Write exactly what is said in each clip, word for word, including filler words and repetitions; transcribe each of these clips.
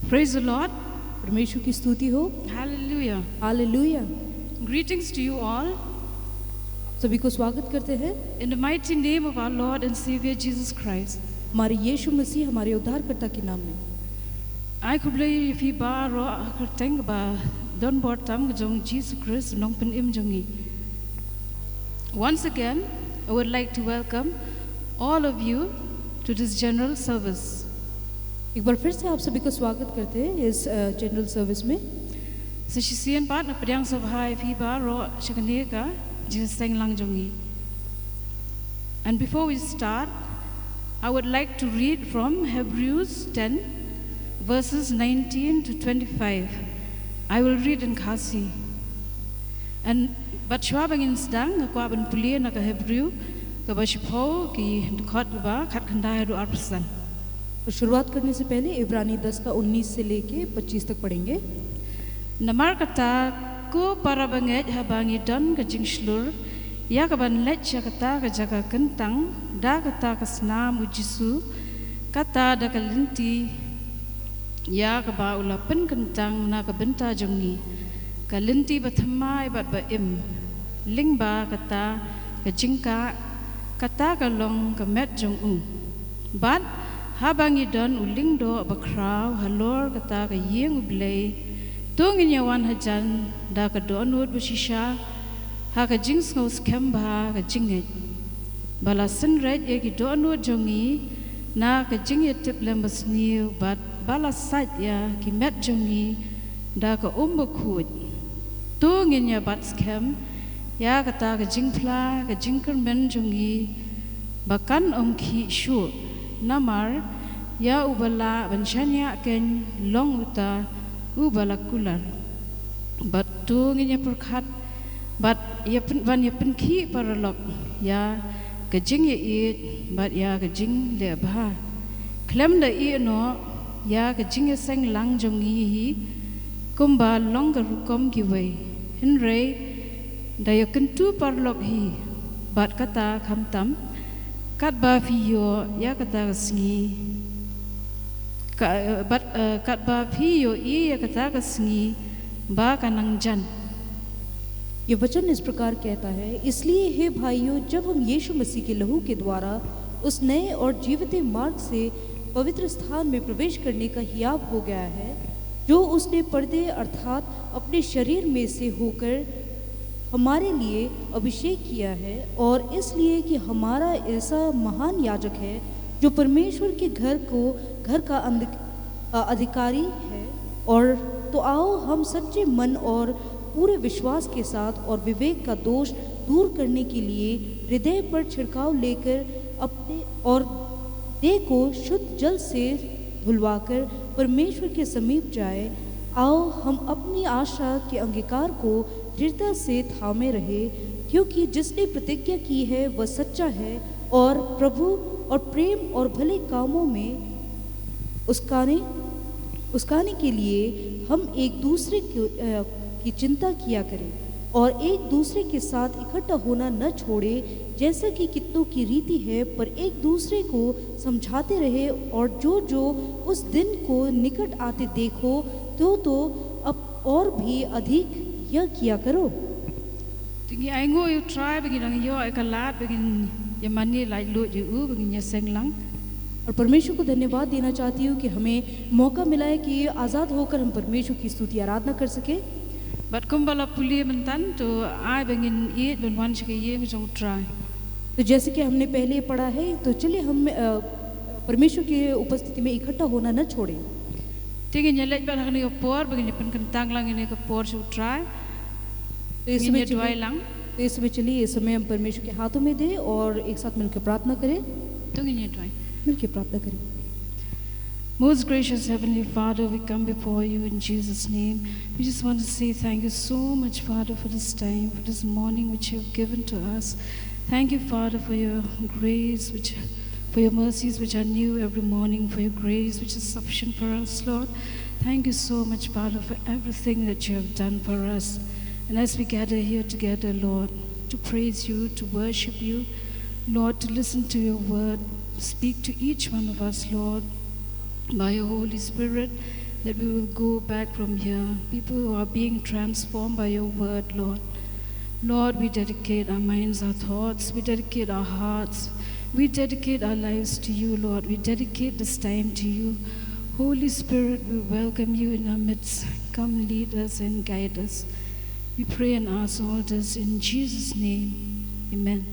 Praise the Lord. परमेश्वर की स्तुति हो। Hallelujah. हालेलुया। Greetings to you all. सभी को स्वागत करते हैं In the mighty name of our Lord and Savior Jesus Christ. हमारे यीशु मसीह हमारे उद्धारकर्ता के नाम में। Ai khublei ïa phi baroh ha ka kyrteng kaba don bor tam ka jong u Jisu Khrist u nongpynim jong ngi. Once again, I would like to welcome all of you to this general service. एक बार फिर से आप सभी का स्वागत करते हैं इस जनरल सर्विस में। Sa shisien pat nga pdiang sngewbha ïa phi baroh sha kane ka jingïaseng lang jong ngi. And before we start, I would like to read from Hebrews ten, verses nineteen to twenty-five. I will read in Khasi. And, but shuwa ba ngin sdang, nga kwah ban pule na ka Hebrew kaba shiphew, ki dkhot kaba khatkhyndai haduh arphew san. तो शुरुआत करने से पहले इब्रानी दस का उन्नीस से लेके पच्चीस तक पढ़ेंगे। Namar kata, ko para bangeit, haba ngi don ka jingshlur ïa kaban leit sha kata ka jaka kyntang da kata ka snam u Jisu, kata da ka lynti ïa kaba u la pynkyntang na ka bynta jong ngi, ka lynti bathymmai bad ba-im, lyngba kata ka jingkah, kata ka long ka met jong u. Bad haba ngi don u lyngdoh bakhraw halor kata ka ïing u Blei, to ngin ïawan hajan da ka dohnud bashisha ha ka jingsngewskhem bha ka jingngeit, ba la synreit ïa ki dohnud jong ngi na ka jingïatiplem basniew, bad ba la sait ïa ki met jong ngi da ka um bakhuid. To ngin ïabat skhem ïa kata ka jingphla ka jingkyrmen jong ngi ba kan ym khih shuh, namar ïa uba lah ban shaniah keiñ long uta uba la kular. Bad to ngin ïapyrkhat bad ïa pyn-, ban ïapynkhih paralok ïa ka jingïaieit bad ïa ka jingleh bha. Khlem da ïehnoh ïa ka jingïaseng lang jong ngi hi kumba long ka rukom kiwei, hynrei da ïakyntu paralok hi, bad kata khamtam katba phi ïoh ïa kata ka sngi, ka, bad, eh, katba phi ïohi ïa kata ka sngi ba ka nang jan. ये वचन इस प्रकार कहता है, इसलिए हे भाइयों, जब हम यीशु मसीह के लहू के द्वारा उस नए और जीवित मार्ग से पवित्र स्थान में प्रवेश करने का हियाव हो गया है, जो उसने पर्दे अर्थात अपने शरीर में से होकर हमारे लिए अभिषेक किया है, और इसलिए कि हमारा ऐसा महान याजक है जो परमेश्वर के घर को, घर का अंध-, अ, अधिकारी है। और तो आओ, हम सच्चे मन और पूरे विश्वास के साथ और विवेक का दोष दूर करने के लिए हृदय पर छिड़काव लेकर अपने और देह को शुद्ध जल से धुलवाकर परमेश्वर के समीप जाए। आओ, हम अपनी आशा के अंगीकार को दृढ़ता से थामे रहे, क्योंकि जिसने प्रतिज्ञा की है, वह सच्चा है, और प्रभु और प्रेम और भले कामों में उसकाने, उसकाने के लिए हम एक दूसरे की, अ, की चिंता किया करें और एक दूसरे के साथ इकट्ठा होना न छोड़े, जैसा कि कितनों की रीति है, पर एक दूसरे को समझाते रहे, और जो जो उस दिन को निकट आते देखो, तो तो अब और भी अधिक यह किया करो। Te ngi ainguh ïa U Trai ba ngi dang ïoh ïa ka lad ba ngin ïa mane laitluid ïa u, ba ngin ïaseng lang. और परमेश्वर को धन्यवाद देना चाहती हूँ कि हमें मौका मिला है कि आज़ाद होकर हम परमेश्वर की स्तुति आराधना कर सकें। Bad kumba la pule mynta, to ai ba ngin ïeit ban wan sha ka ïing jong U Trai. तो जैसे कि हमने पहले पढ़ा है, तो चलिए हम, अ, परमेश्वर की उपस्थिति में इकट्ठा होना न छोड़ें। Te ngin ïaleit bad ha kane ka por ba ngin ïa pynkyntang lang ïa kane ka por sha U Trai. तो इस Ngin समय ïa duwai चलिए, lang. तो इस समय चलिए, इस समय हम परमेश्वर के हाथों में दें और एक साथ मिलकर प्रार्थना करें। To ngin ïa duwai. मिलकर प्रार्थना करें। Most gracious Heavenly Father, we come before you in Jesus' name. We just want to say thank you so much, Father, for this time, for this morning which you have given to us. Thank you, Father, for your grace, which, for your mercies which are new every morning, for your grace which is sufficient for us, Lord. Thank you so much, Father, for everything that you have done for us. And as we gather here together, Lord, to praise you, to worship you, Lord, to listen to your word, speak to each one of us, Lord, by your Holy Spirit. that we will go back from here, people who are being transformed by your word, Lord. Lord, we dedicate our minds, our thoughts, we dedicate our hearts, we dedicate our lives to you, Lord. We dedicate this time to you. Holy Spirit, we welcome you in our midst. Come lead us and guide us. We pray and ask all this in Jesus' name. Amen.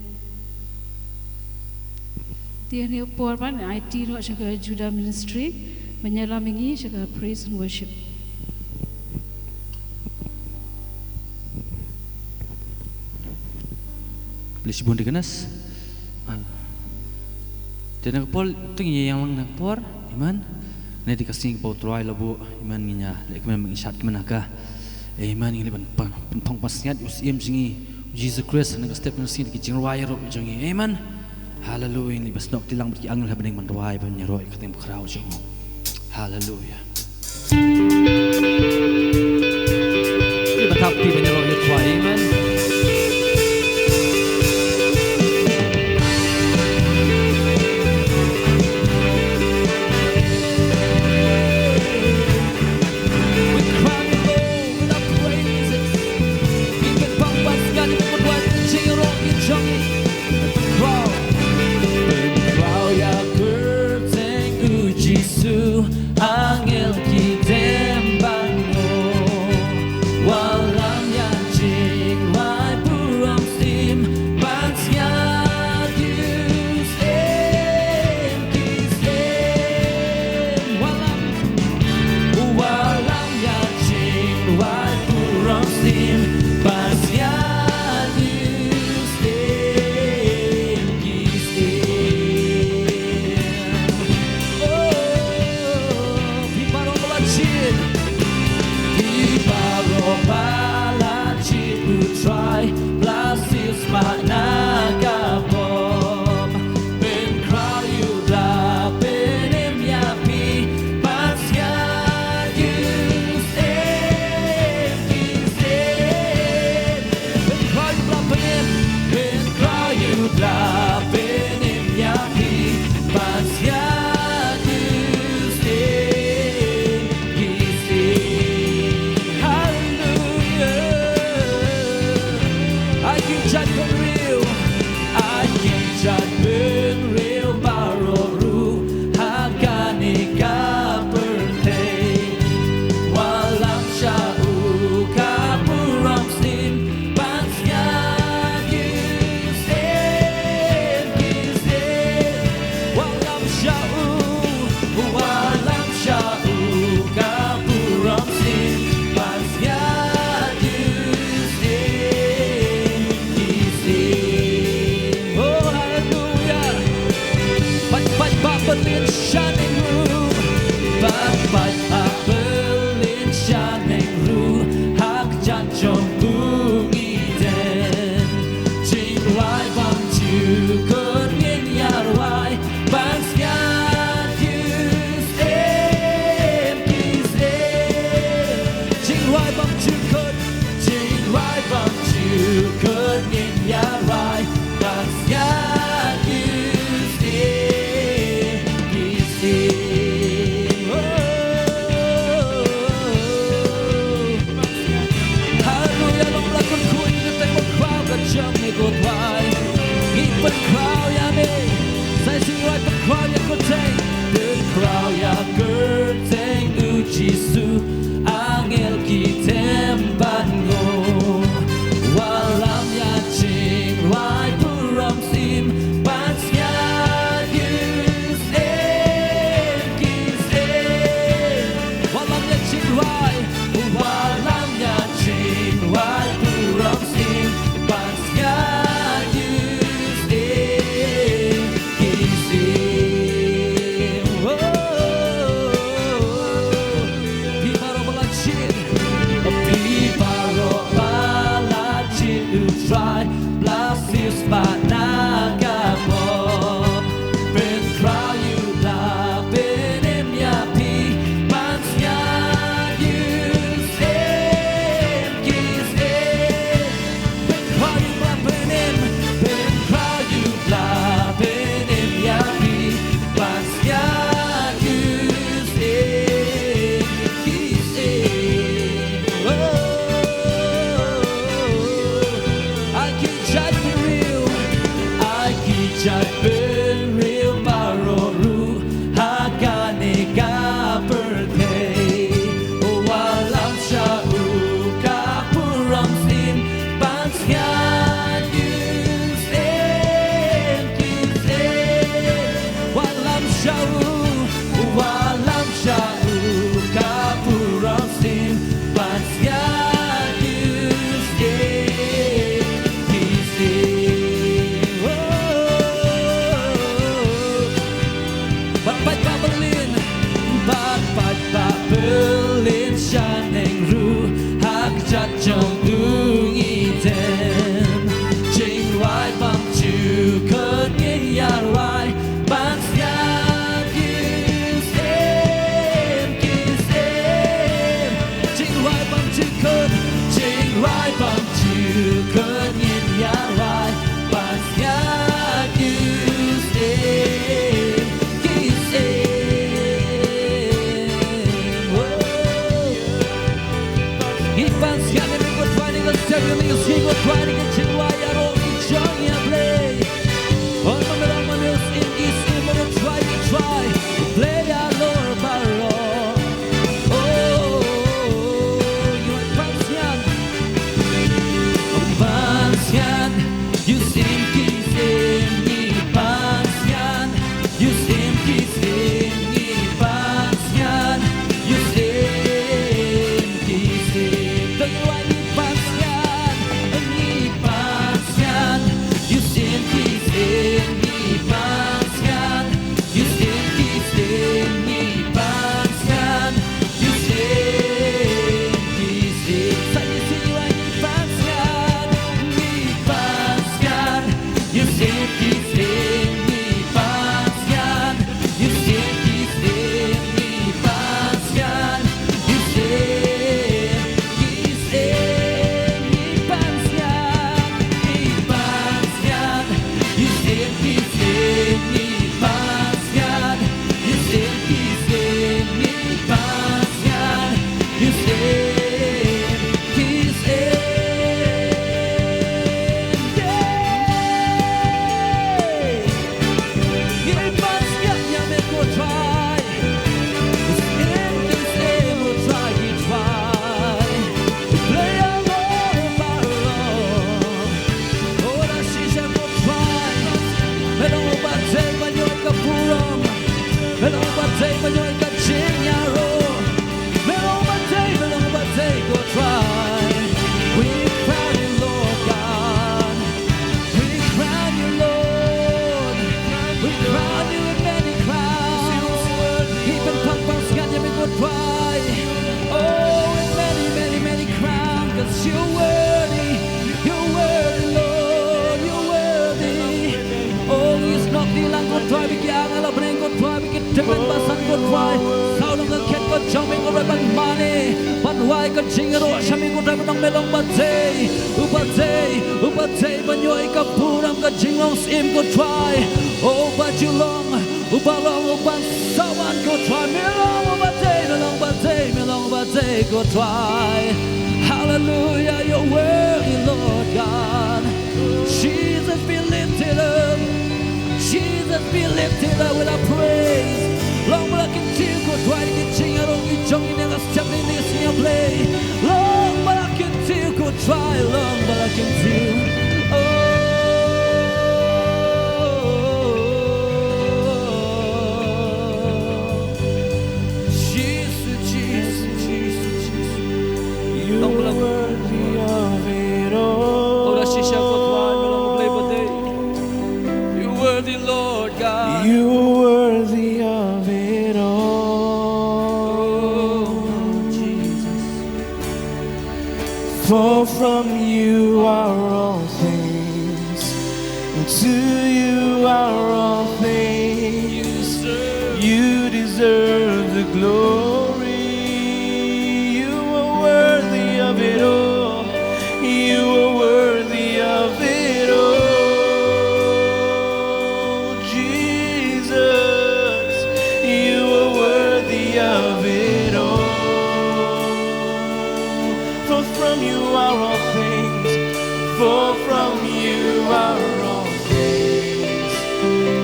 Te ïa kane ka por ban aiti noh sha ka Judah Ministry ban ïalam ïa ngi sha ka praise and worship. Bless you, Deaconess. Ah. Te na ka por, te ngin ïa ïalang na ka por, amen. Kane ka dei ka sngi kaba U Trai u la buh, amen, ngin ïa leh kumne, ngin shad kumne ha ka. Amen, ngin leit ban pang, pynphong pansngiat ïa u Syiem jong ngi, u Jisu Khrist, na ka step ka sngi da ki jingrwai ïaroh jong ngi. Amen. Haleluia, ngin leit ban snoh kti lang bad ki angel ha bneng ban rwai ban ïaroh ïa ka ktien bakhraw jong u. Haleluia. Ngin leit ban thap kti ban ïaroh ïa u Trai, amen. We crown you, Lord, with our praises. Ngi pynphong pansngiat ïa ka jingïaroh jong ngi. Wow. Pynkhraw ïa ka kyrteng U Jisu, angel ki dem ban ngoh. Wallam ïa ka jingrwai burom syiem, ban sngap ïa u syiem ki syiem. Wallam. Wallam ïa ka jingrwai burom syiem, ban sngap ïa u syiem ki syiem. Oh, phi baroh ba la jied, phi baroh ba la jied, U Trai u la sisma na ka bom. Pynkhraw ïa u Blei, pynim ïa phi, ban sngap ïa u syiem ki syiem. Pynkhraw ïa u Blei, pynim, pynkhraw ïa u Blei, pynim ïa phi, ban sngap ïa u syiem ki syiem. Haleluia. Ai ki jait bynriew, ai ki jait bynriew baroh ruh ha kane ka pyrthei. Wallam sha u ka burom syiem, ban sngap ïa u syiem ki syiem. Wallam sha u, wallam sha u ka burom syiem, ban sngap ïa u syiem ki syiem. Oh, haleluia. Pait, pait ba pynleit shaneng ruh, pait, pait ba pynleit shaneng ruh ha ka jan jong u Eden. Jingrwai bymjukut ngin ïa rwai, ban sngap ïa u syiem ki syiem. Jingrwai bymjukut, jingrwai bymjukut ngin ïa rwai, ban sngap ïa u syiem ki syiem. Oh. Haleluia, long la kyrkhu ïa ka kyrteng bakhraw ka jong me ko Trai. Ngi pynkhraw ïa me. Sa shisien ngi pynkhraw ïa ka kyrteng. Pynkhraw ïa ka kyrteng U Jisu, angel ki dem ban ngoh. Wallam ïa ka jingrwai burom syiem, ban sngap ïa u syiem ki syiem. Wallam ïa ka jingrwai, wallam ïa ka jingrwai burom syiem, ban sngap ïa u syiem ki syiem. Oh, phi baroh Ïa ki sngi ko Trai, ïa ki jingduwai ïaroh ki jong ngi ïa Blei. Oh, ma me long ma me u syiem ki syiem, ma ko Trai ki trai. Blei ïalor baroh. Oh, ngi wan pan sngap. Pan sngap, ïa u syiem ki syiem ngi pan sngap. Ïa u syiem ki syiem ngi pan sngap. Ïa u syiem ki syiem. To ngi wan ngi pan sngap. Ngi pan sngap. Ïa u syiem ki syiem ngi pan sngap. Ïa u syiem ki syiem ngi pan sngap. Ïa u syiem ki syiem. Sa ïa u syiem ngi wan ngi pan sngap. Ngi pan sngap. Ïa u syiem ki syiem ngi pan sngap. Ïa u syiem ki syiem ngi pan sngap. Ïa u syiem ki syiem ngi pan sngap. Ngi pan sngap. Ïa u syiem ki syiem ngi pan sngap. Ïa u syiem ki syiem ngi pan sngap. Ïa u syiem ki syiem. Ngi pan sngap ïa me ko Trai. Ki syiem ki syiem, ko Trai ki trai. Blei ïalor baroh. Oh, da shisha ko Trai. Me long uba dei ban ïoh ïa ka burom. Me long uba dei ban ïoh ïa ka jingïaroh. Me long uba dei, me long uba dei ko Trai. We crown you, Lord God. We crown you, Lord. We crown you with many crowns. Ngi pynthang pan sngap ïa me ko Trai. Oh, with many, many, many crowns, 'cause you're worthy. You're worthy, Lord. You're worthy. Oh, ngi snoh kti lang ko Trai, ba ki angel la bneng ko Trai, ba ki tymmen basan ko Trai. Saw long ka khet ka jong me ko Trai ban mane, ban wai ka jingïaroh sha me ko Trai, ba nong me long ba dei, uba dei, uba dei ban ïoh ïa ka burom ka jinglong syiem ko Trai. Oh, uba ju long, uba long, uba sawan ko Trai. Me long uba dei, me long ba dei, me long ba dei ko Trai. Hallelujah, you're worthy, Lord God. Jesus be lifted up. Jesus be lifted up with our praise. Long ba la kyntiew ko Trai ki jingïaroh ki jong ngi na ka step ni, ni sngi ïa Blei. Long ba la kyntiew ko Trai, long ba la kyntiew. Oh, Jesus, Jesus, Jesus, Jesus. You are worthy of it all. Ora shisha ko Trai, me long Blei ba dei. You're worthy, Lord God. You are worthy of it all. Oh, Jesus. For from you are all things, and to you are all things. You deserve the glory. You are worthy of it all. You are worthy of it all. Jesus, you are worthy of it all. For from you are all things, for from you are all things,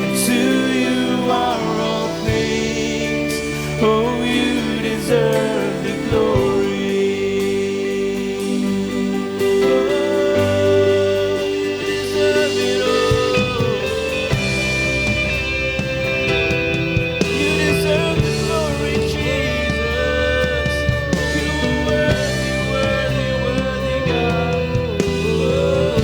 and to you are all things. Oh, you deserve the glory. Oh, you deserve it all. You deserve the glory, Jesus. You are worthy, worthy, worthy, God. Oh.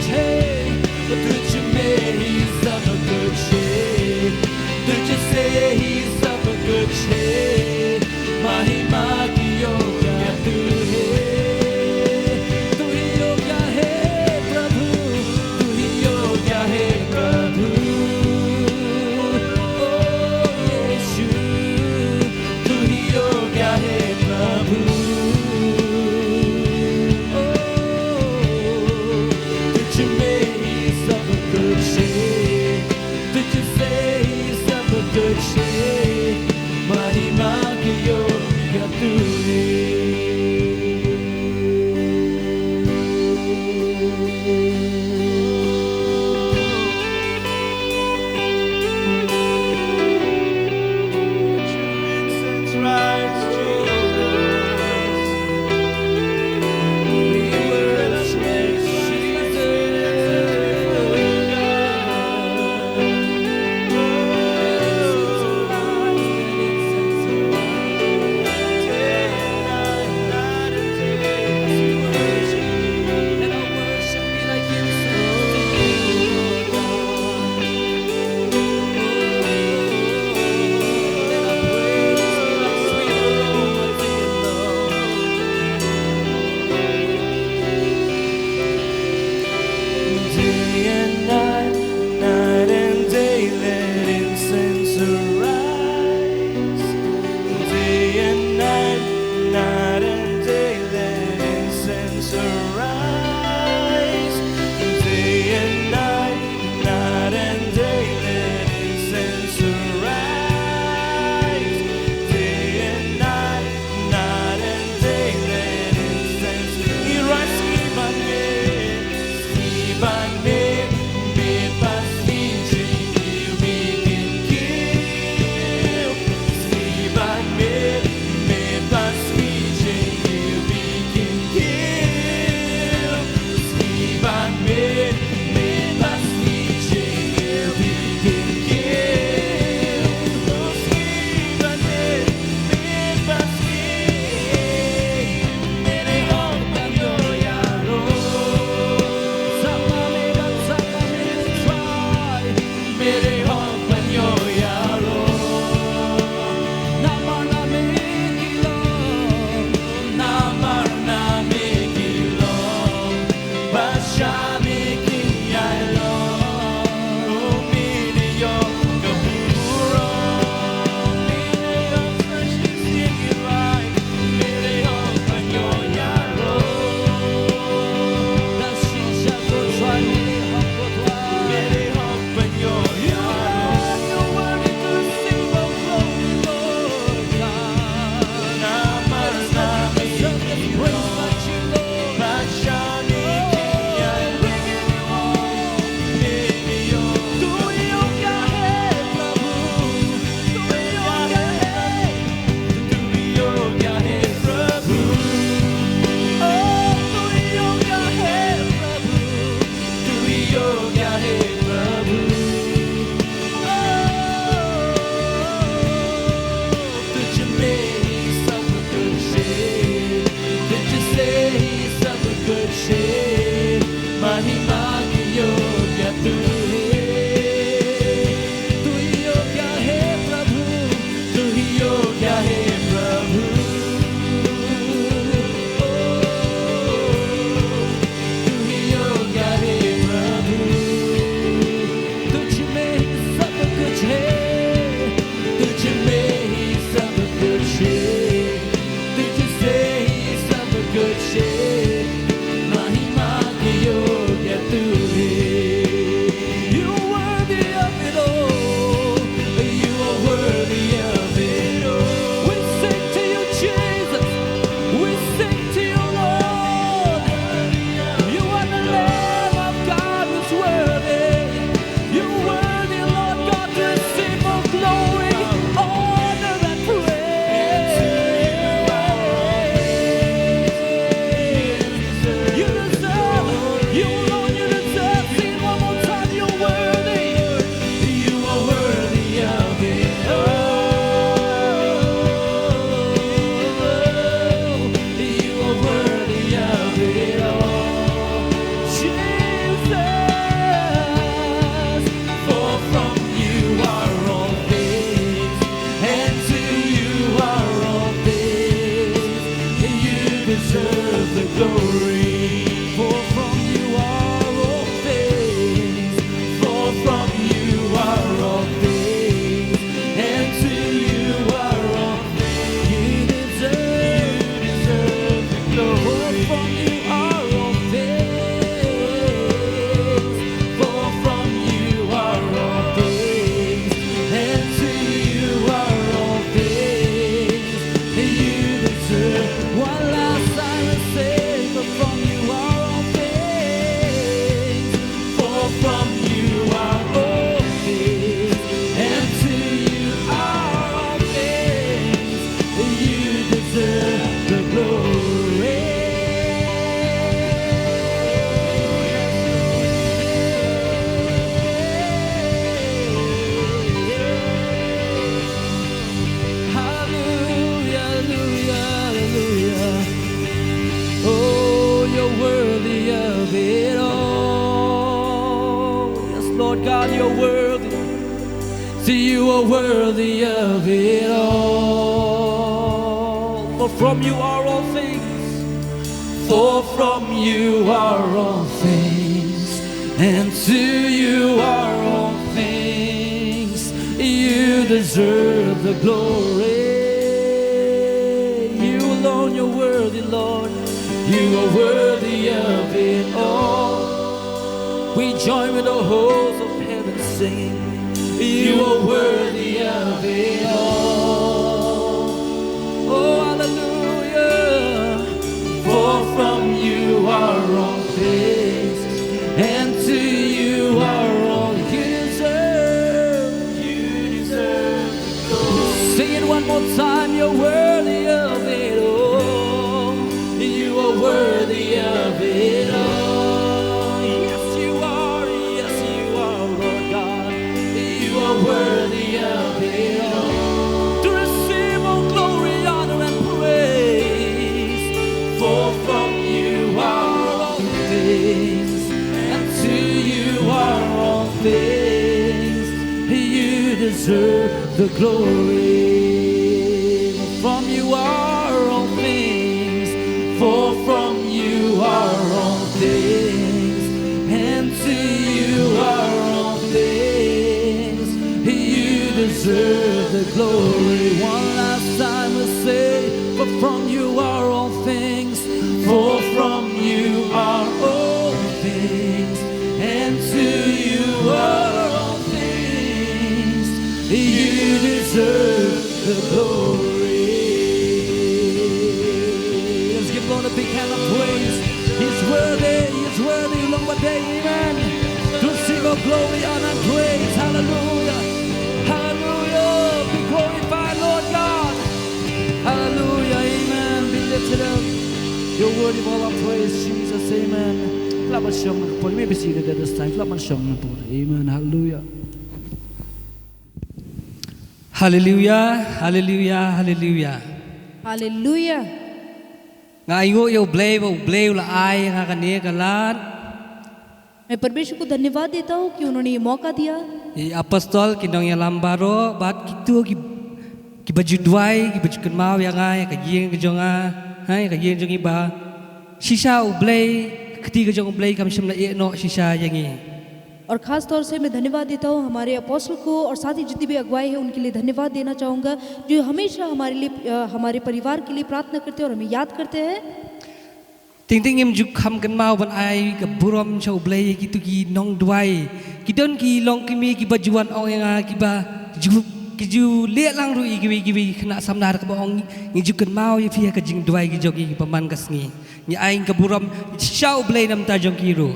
Hey, तुझ में ही सब कुछ है, तुझसे ही सब कुछ है, महिमा की योग्य तू है, तू ही योग्य है प्रभु, तू ही योग्य है प्रभु। ओ यीशु, तू ही योग्य है प्रभु। ओ, तुझ में ही सब कुछ है, तुझसे ही सब कुछ है, महिमा की योग्य तू है। Day and night, night and day, let incense arise. Day and night, night and day, let incense arise. Day and night, night and day, let incense arise. Day and night, night and day, let incense arise. Skiba ne, skiba ne, me pas mi jing, you begin kill. Skiba ne, me pas mi jing, you begin kill. glory, for from you are all things, for from you are all things, and to you are all things. You deserve, you deserve the glory. For from you are all things, for from you are all things, and to you are all things. You deserve. One last time and say, for from you are all things, for from you are all things, and to you are all things. You deserve the glory. Hallelujah, hallelujah, hallelujah. Oh, you're worthy of it all. Yes, Lord God, you're worthy. See, you are worthy of it all. For from you are all things. For from you are all things, and to you are all things. You deserve the glory. You alone, you're worthy, Lord. You are worthy of it all. We join with the hosts of heaven singing, you are worthy of it all. Oh, hallelujah. For from you are all things, and to you are all. You deserve, you deserve. Sing it one more time. You're worthy of it all. You are worthy of it all. Yes, you are. Yes, you are, Lord God. You are worthy of it all. To receive all glory, honor, and praise. For from you are all things, and to you are all things. You deserve the glory. From you are all things, for from you are all things, and to you are all things. You deserve the glory. One last time we say, for from you are all things, for from you are all things, and to you are all things. You deserve the glory. Let's give Lord a big hand of praise. He's worthy, he's worthy. Long ba dei, amen. To receive all glory, honor, and praise. Hallelujah. Hallelujah. Be glorified, Lord God. Hallelujah. Amen. Be lifted up. You're worthy of all our praise, Jesus. Amen. Clap and shong. You may be seated at this time. Clap and shong. Amen. Hallelujah. Haleluya, haleluya, haleluya. Haleluya. Nga ainguh ïa U Blei ba U Blei u la ai ïa nga kane ka lad. मैं परमेश्वर को धन्यवाद देता हूँ कि उन्होंने ये मौका दिया। Ïa ki apostol, ki nongïalam baroh bad kito ki, kiba ju duwai, kiba ju kynmaw ïa nga, ïa ka ïing ka jong nga, ha, ïa ka ïing jong ngi ba shisha U Blei, ka kti ka jong U Blei kam shym la ïeh noh shisha ïa ngi. और खास तौर से मैं धन्यवाद देता हूँ हमारे अपोस्टल को और साथ ही जितनी भी अगुवाई है उनके लिए धन्यवाद देना चाहूँगा, जो हमेशा हमारे लिए, अ, हमारे परिवार के लिए प्रार्थना करते हैं और हमें याद करते हैं। Teng teng ngim ju kham kynmaw ban ai ka burom sha U Blei ïa kito ki nongduwai. Ki don ki longkmie kiba ju wan ong ïa nga kiba ju, ki ju leh lang ruh ïa kiwei kiwei ki khynnah samla kaba ong ngi ju kynmaw ïa phi ha ka jingduwai ki jong ngi kiba man ka sngi. Ngi ai ka burom sha U Blei namar jong ki ruh.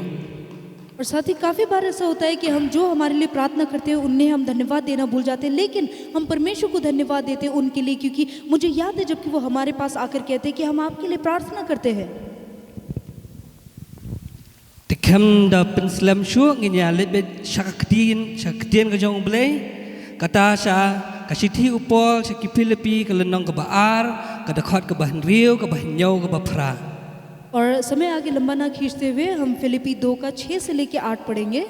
और साथ ही काफ़ी बार ऐसा होता है कि हम जो हमारे लिए प्रार्थना करते हैं, उन्हें हम धन्यवाद देना भूल जाते हैं, लेकिन हम परमेश्वर को धन्यवाद देते हैं उनके लिए, क्योंकि मुझे याद है जबकि वो हमारे पास आकर कहते हैं कि हम आपके लिए प्रार्थना करते हैं। Te khlem da pynslem shuh ngin ïa leit beit sha ka ktien, sha ka ktien ka jong U Blei. Kata sha ka shithi u Paul sha ki Philippi ka lynnong kaba ar, ka dkhot kaba hynriew, kaba hynñiew, kaba phra. और समय आगे लंबा ना खींचते हुए हम फिलिप्पी दो का छः से लेके आठ पढ़ेंगे।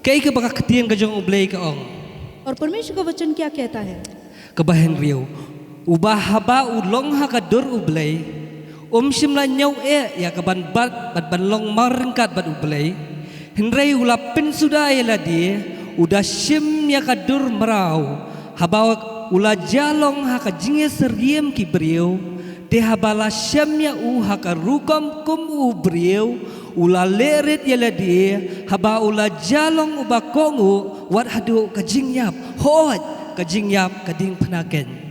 Kaei kaba ka ktien ka jong U Blei ka ong? और परमेश्वर का वचन क्या कहता है? Kaba hynriew. Uba haba u long ha ka dur U Blei, Um shym la ñiew eh ïa ka ban bat bad ban long marryngkat bad U Blei. Hynrei u la pynsuda ïa lade, u da shim ïa ka dur mraw. Haba u la jia long ha ka jingïasyriem ki briew, te haba la shem ïa u ha ka rukom kum u briew, u la leh rit ïa lade, haba u la jia long uba kohnguh wat haduh ka jingïap. Hooid, ka jingïap ka diengphna keiñ.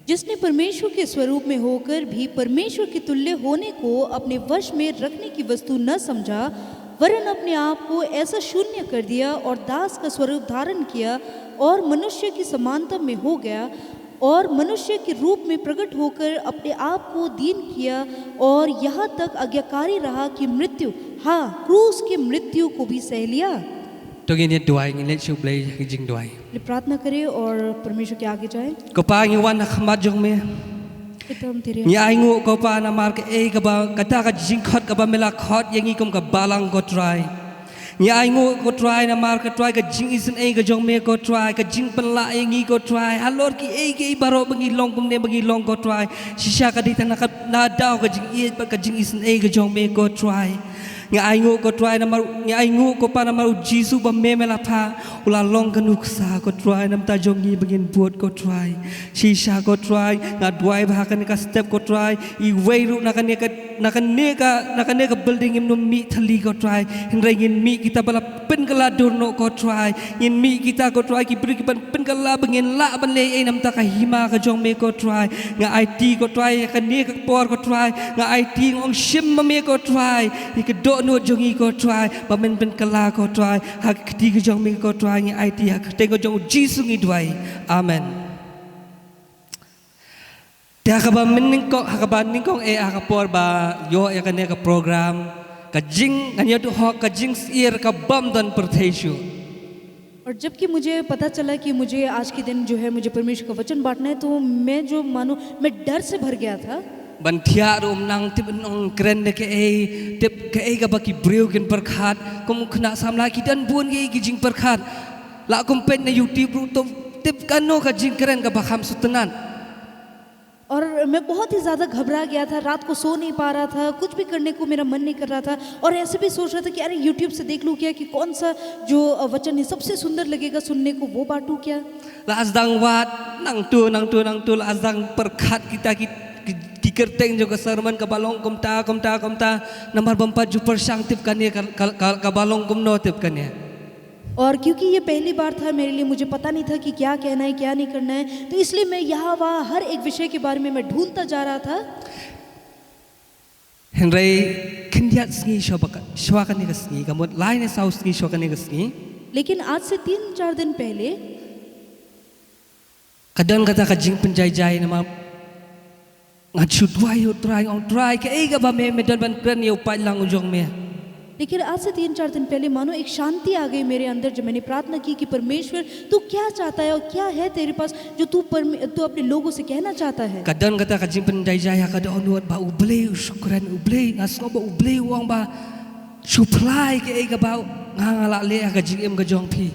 जिसने परमेश्वर के स्वरूप में होकर भी परमेश्वर के तुल्य होने को अपने वश में रखने की वस्तु न समझा, वरन अपने आप को ऐसा शून्य कर दिया और दास का स्वरूप धारण किया और मनुष्य की समानता में हो गया और मनुष्य के रूप में प्रकट होकर अपने आप को दीन किया और यहाँ तक आज्ञाकारी रहा कि मृत्यु, हाँ, क्रूस की मृत्यु को भी सह लिया। To ngin ïa duwai, ngin leit sha U Blei ha ka jingduwai. चलिए प्रार्थना करें और परमेश्वर के आगे जाएं। Ko Pa, ngi wan ha khmat jong me. Pitam tiri. Ngi ainguh, ko Pa, namar kaei kaba, kata ka jingkhot kaba me la khot ïa ngi kum ka balang, ko Trai. Ngi ainguh, ko Trai, namar, ko Trai, ka jingisynei ka jong me, ko Trai, ka jingpynlah ïa ngi, ko Trai, halor kiei kiei baroh ba ngi long kumne ba ngi long, ko Trai. Shisha ka dei tang na ka, na daw ka jingïeit bad ka jingisynei ka jong me, ko Trai. Ngi ainguh, ko Trai, namar, ngi ainguh, ko Pa, namar U Jisu ba me me la phah, u la long ka nuksa, ko Trai, na bynta jong ngi ba ngin bud, ko Trai. Shisha, ko Trai, nga duwai ba ha kane ka step, ko Trai, iwei ruh na kane ka, na kane ka, na kane ka building ngim nym mih thylli, ko Trai. Hynrei ngin mih kita ba la pynkylla dur noh, ko Trai. Ngin mih kita, ko Trai, ki briew kiban pynkylla ba ngin lah ban leh ei na bynta ka hima ka jong me, ko Trai. Nga aiti, ko Trai, ïa kane ka por, ko Trai. Nga aiti, nga ong shim ma me, ko Trai, ïa ka dohnud jong ngi, ko Trai, ba men pynkylla, ko Trai, ha ka kti ka jong me, ko Trai. Ngi aiti ha ka kyrteng ka jong U Jisu ngi duwai. Amen. Te ha kaba mynnyngkong, ha kaba nyngkong eh ha ka por ba ïoh ïa kane ka program, ka jing, ngan ïathuh, ka jingsyier ka bym don pyrthei shuh. और जबकि मुझे पता चला कि मुझे आज के दिन जो है मुझे परमेश्वर का वचन बांटना है, तो मैं जो मानो मैं डर से भर गया था। Ban thiah ruh ym nang tip, ong kren da kaei, tip kaei kaba ki briew kin pyrkhat, kum u khynnah samla ki don bun ki, ki jingpyrkhat. La kum peit na YouTube ruh, to tip kano ka jingkren kaba kham sngewtynnat. और मैं बहुत ही ज़्यादा घबरा गया था, रात को सो नहीं पा रहा था, कुछ भी करने को मेरा मन नहीं कर रहा था। और ऐसे भी सोच रहा था कि अरे, YouTube से देख लूँ क्या, कि कौन सा जो, अ, वचन है, सबसे सुंदर लगेगा सुनने को, वो बांटूँ क्या। La sdang wad, nangtu, nangtu, nangtu, la sdang pyrkhat kita ki, ki, ki kyrteng jong ka sermon kaba long kumta, kumta, kumta. Namar bym pat ju pyrshang tip kane ka, ka, ka, kaba long kumno tip kane. और क्योंकि ये पहली बार था मेरे लिए, मुझे पता नहीं था कि क्या कहना है, क्या नहीं करना है, तो इसलिए मैं यहाँ वहाँ हर एक विषय के बारे में मैं ढूंढता जा रहा था। Hynrei khyndiat sngi shuwa ba ka, shuwa kane ka sngi, ka mut lai ne saw sngi shuwa kane ka sngi. लेकिन आज से तीन चार दिन पहले Ka don kata ka jingpynjai jai namar nga shu duwai ïa U Trai, nga ong, Trai, kaei kaba me, me don ban kren ïa u paidlang u jong me. लेकिन आज से तीन चार दिन पहले मानो एक शांति आ गई मेरे अंदर, जब मैंने प्रार्थना की कि परमेश्वर, तू क्या चाहता है और क्या है तेरे पास जो तू परमे-, तू अपने लोगों से कहना चाहता है। Ka don kata ka jingpynjai jai ha ka dohnud ba U Blei u shu kren, U Blei, nga sngew ba U Blei u ong ba shu phla ïa kaei kaba nga, nga la leh ha ka jingim ka jong phi.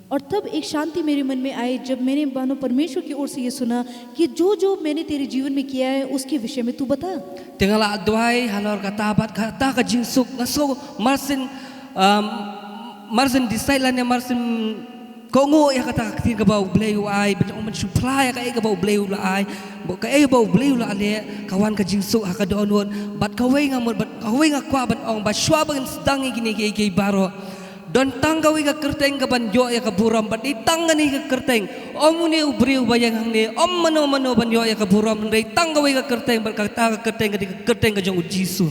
और तब एक शांति मेरे मन में आई, जब मैंने मानो परमेश्वर की ओर से ये सुना कि जो जो मैंने तेरे जीवन में किया है, उसके विषय में तू बता। Te nga la duwai halor kata bad kata ka jingsuk, nga sngew marsien, um, marsien decide lane marsien kohnguh ïa kata ka ktien kaba U Blei u ai, bad ong ban shu phla ïa kaei kaba U Blei u la ai, bad kaei kaba U Blei u la leh, ka wan ka jingsuk ha ka dohnud, bad kawei nga mut, bad kawei nga kwah ban ong, ba shuwa ba ngin sdang ïa kine kiei kiei baroh. Don tang kawei ka kyrteng kaban ïoh ïa ka burom, bad dei tang kane ka kyrteng. Ym une u briew ba ïeng hangne, ym mano mano ban ïoh ïa ka burom, hynrei tang kawei ka kyrteng, bad kata ka kyrteng ka dei ka kyrteng ka jong U Jisu.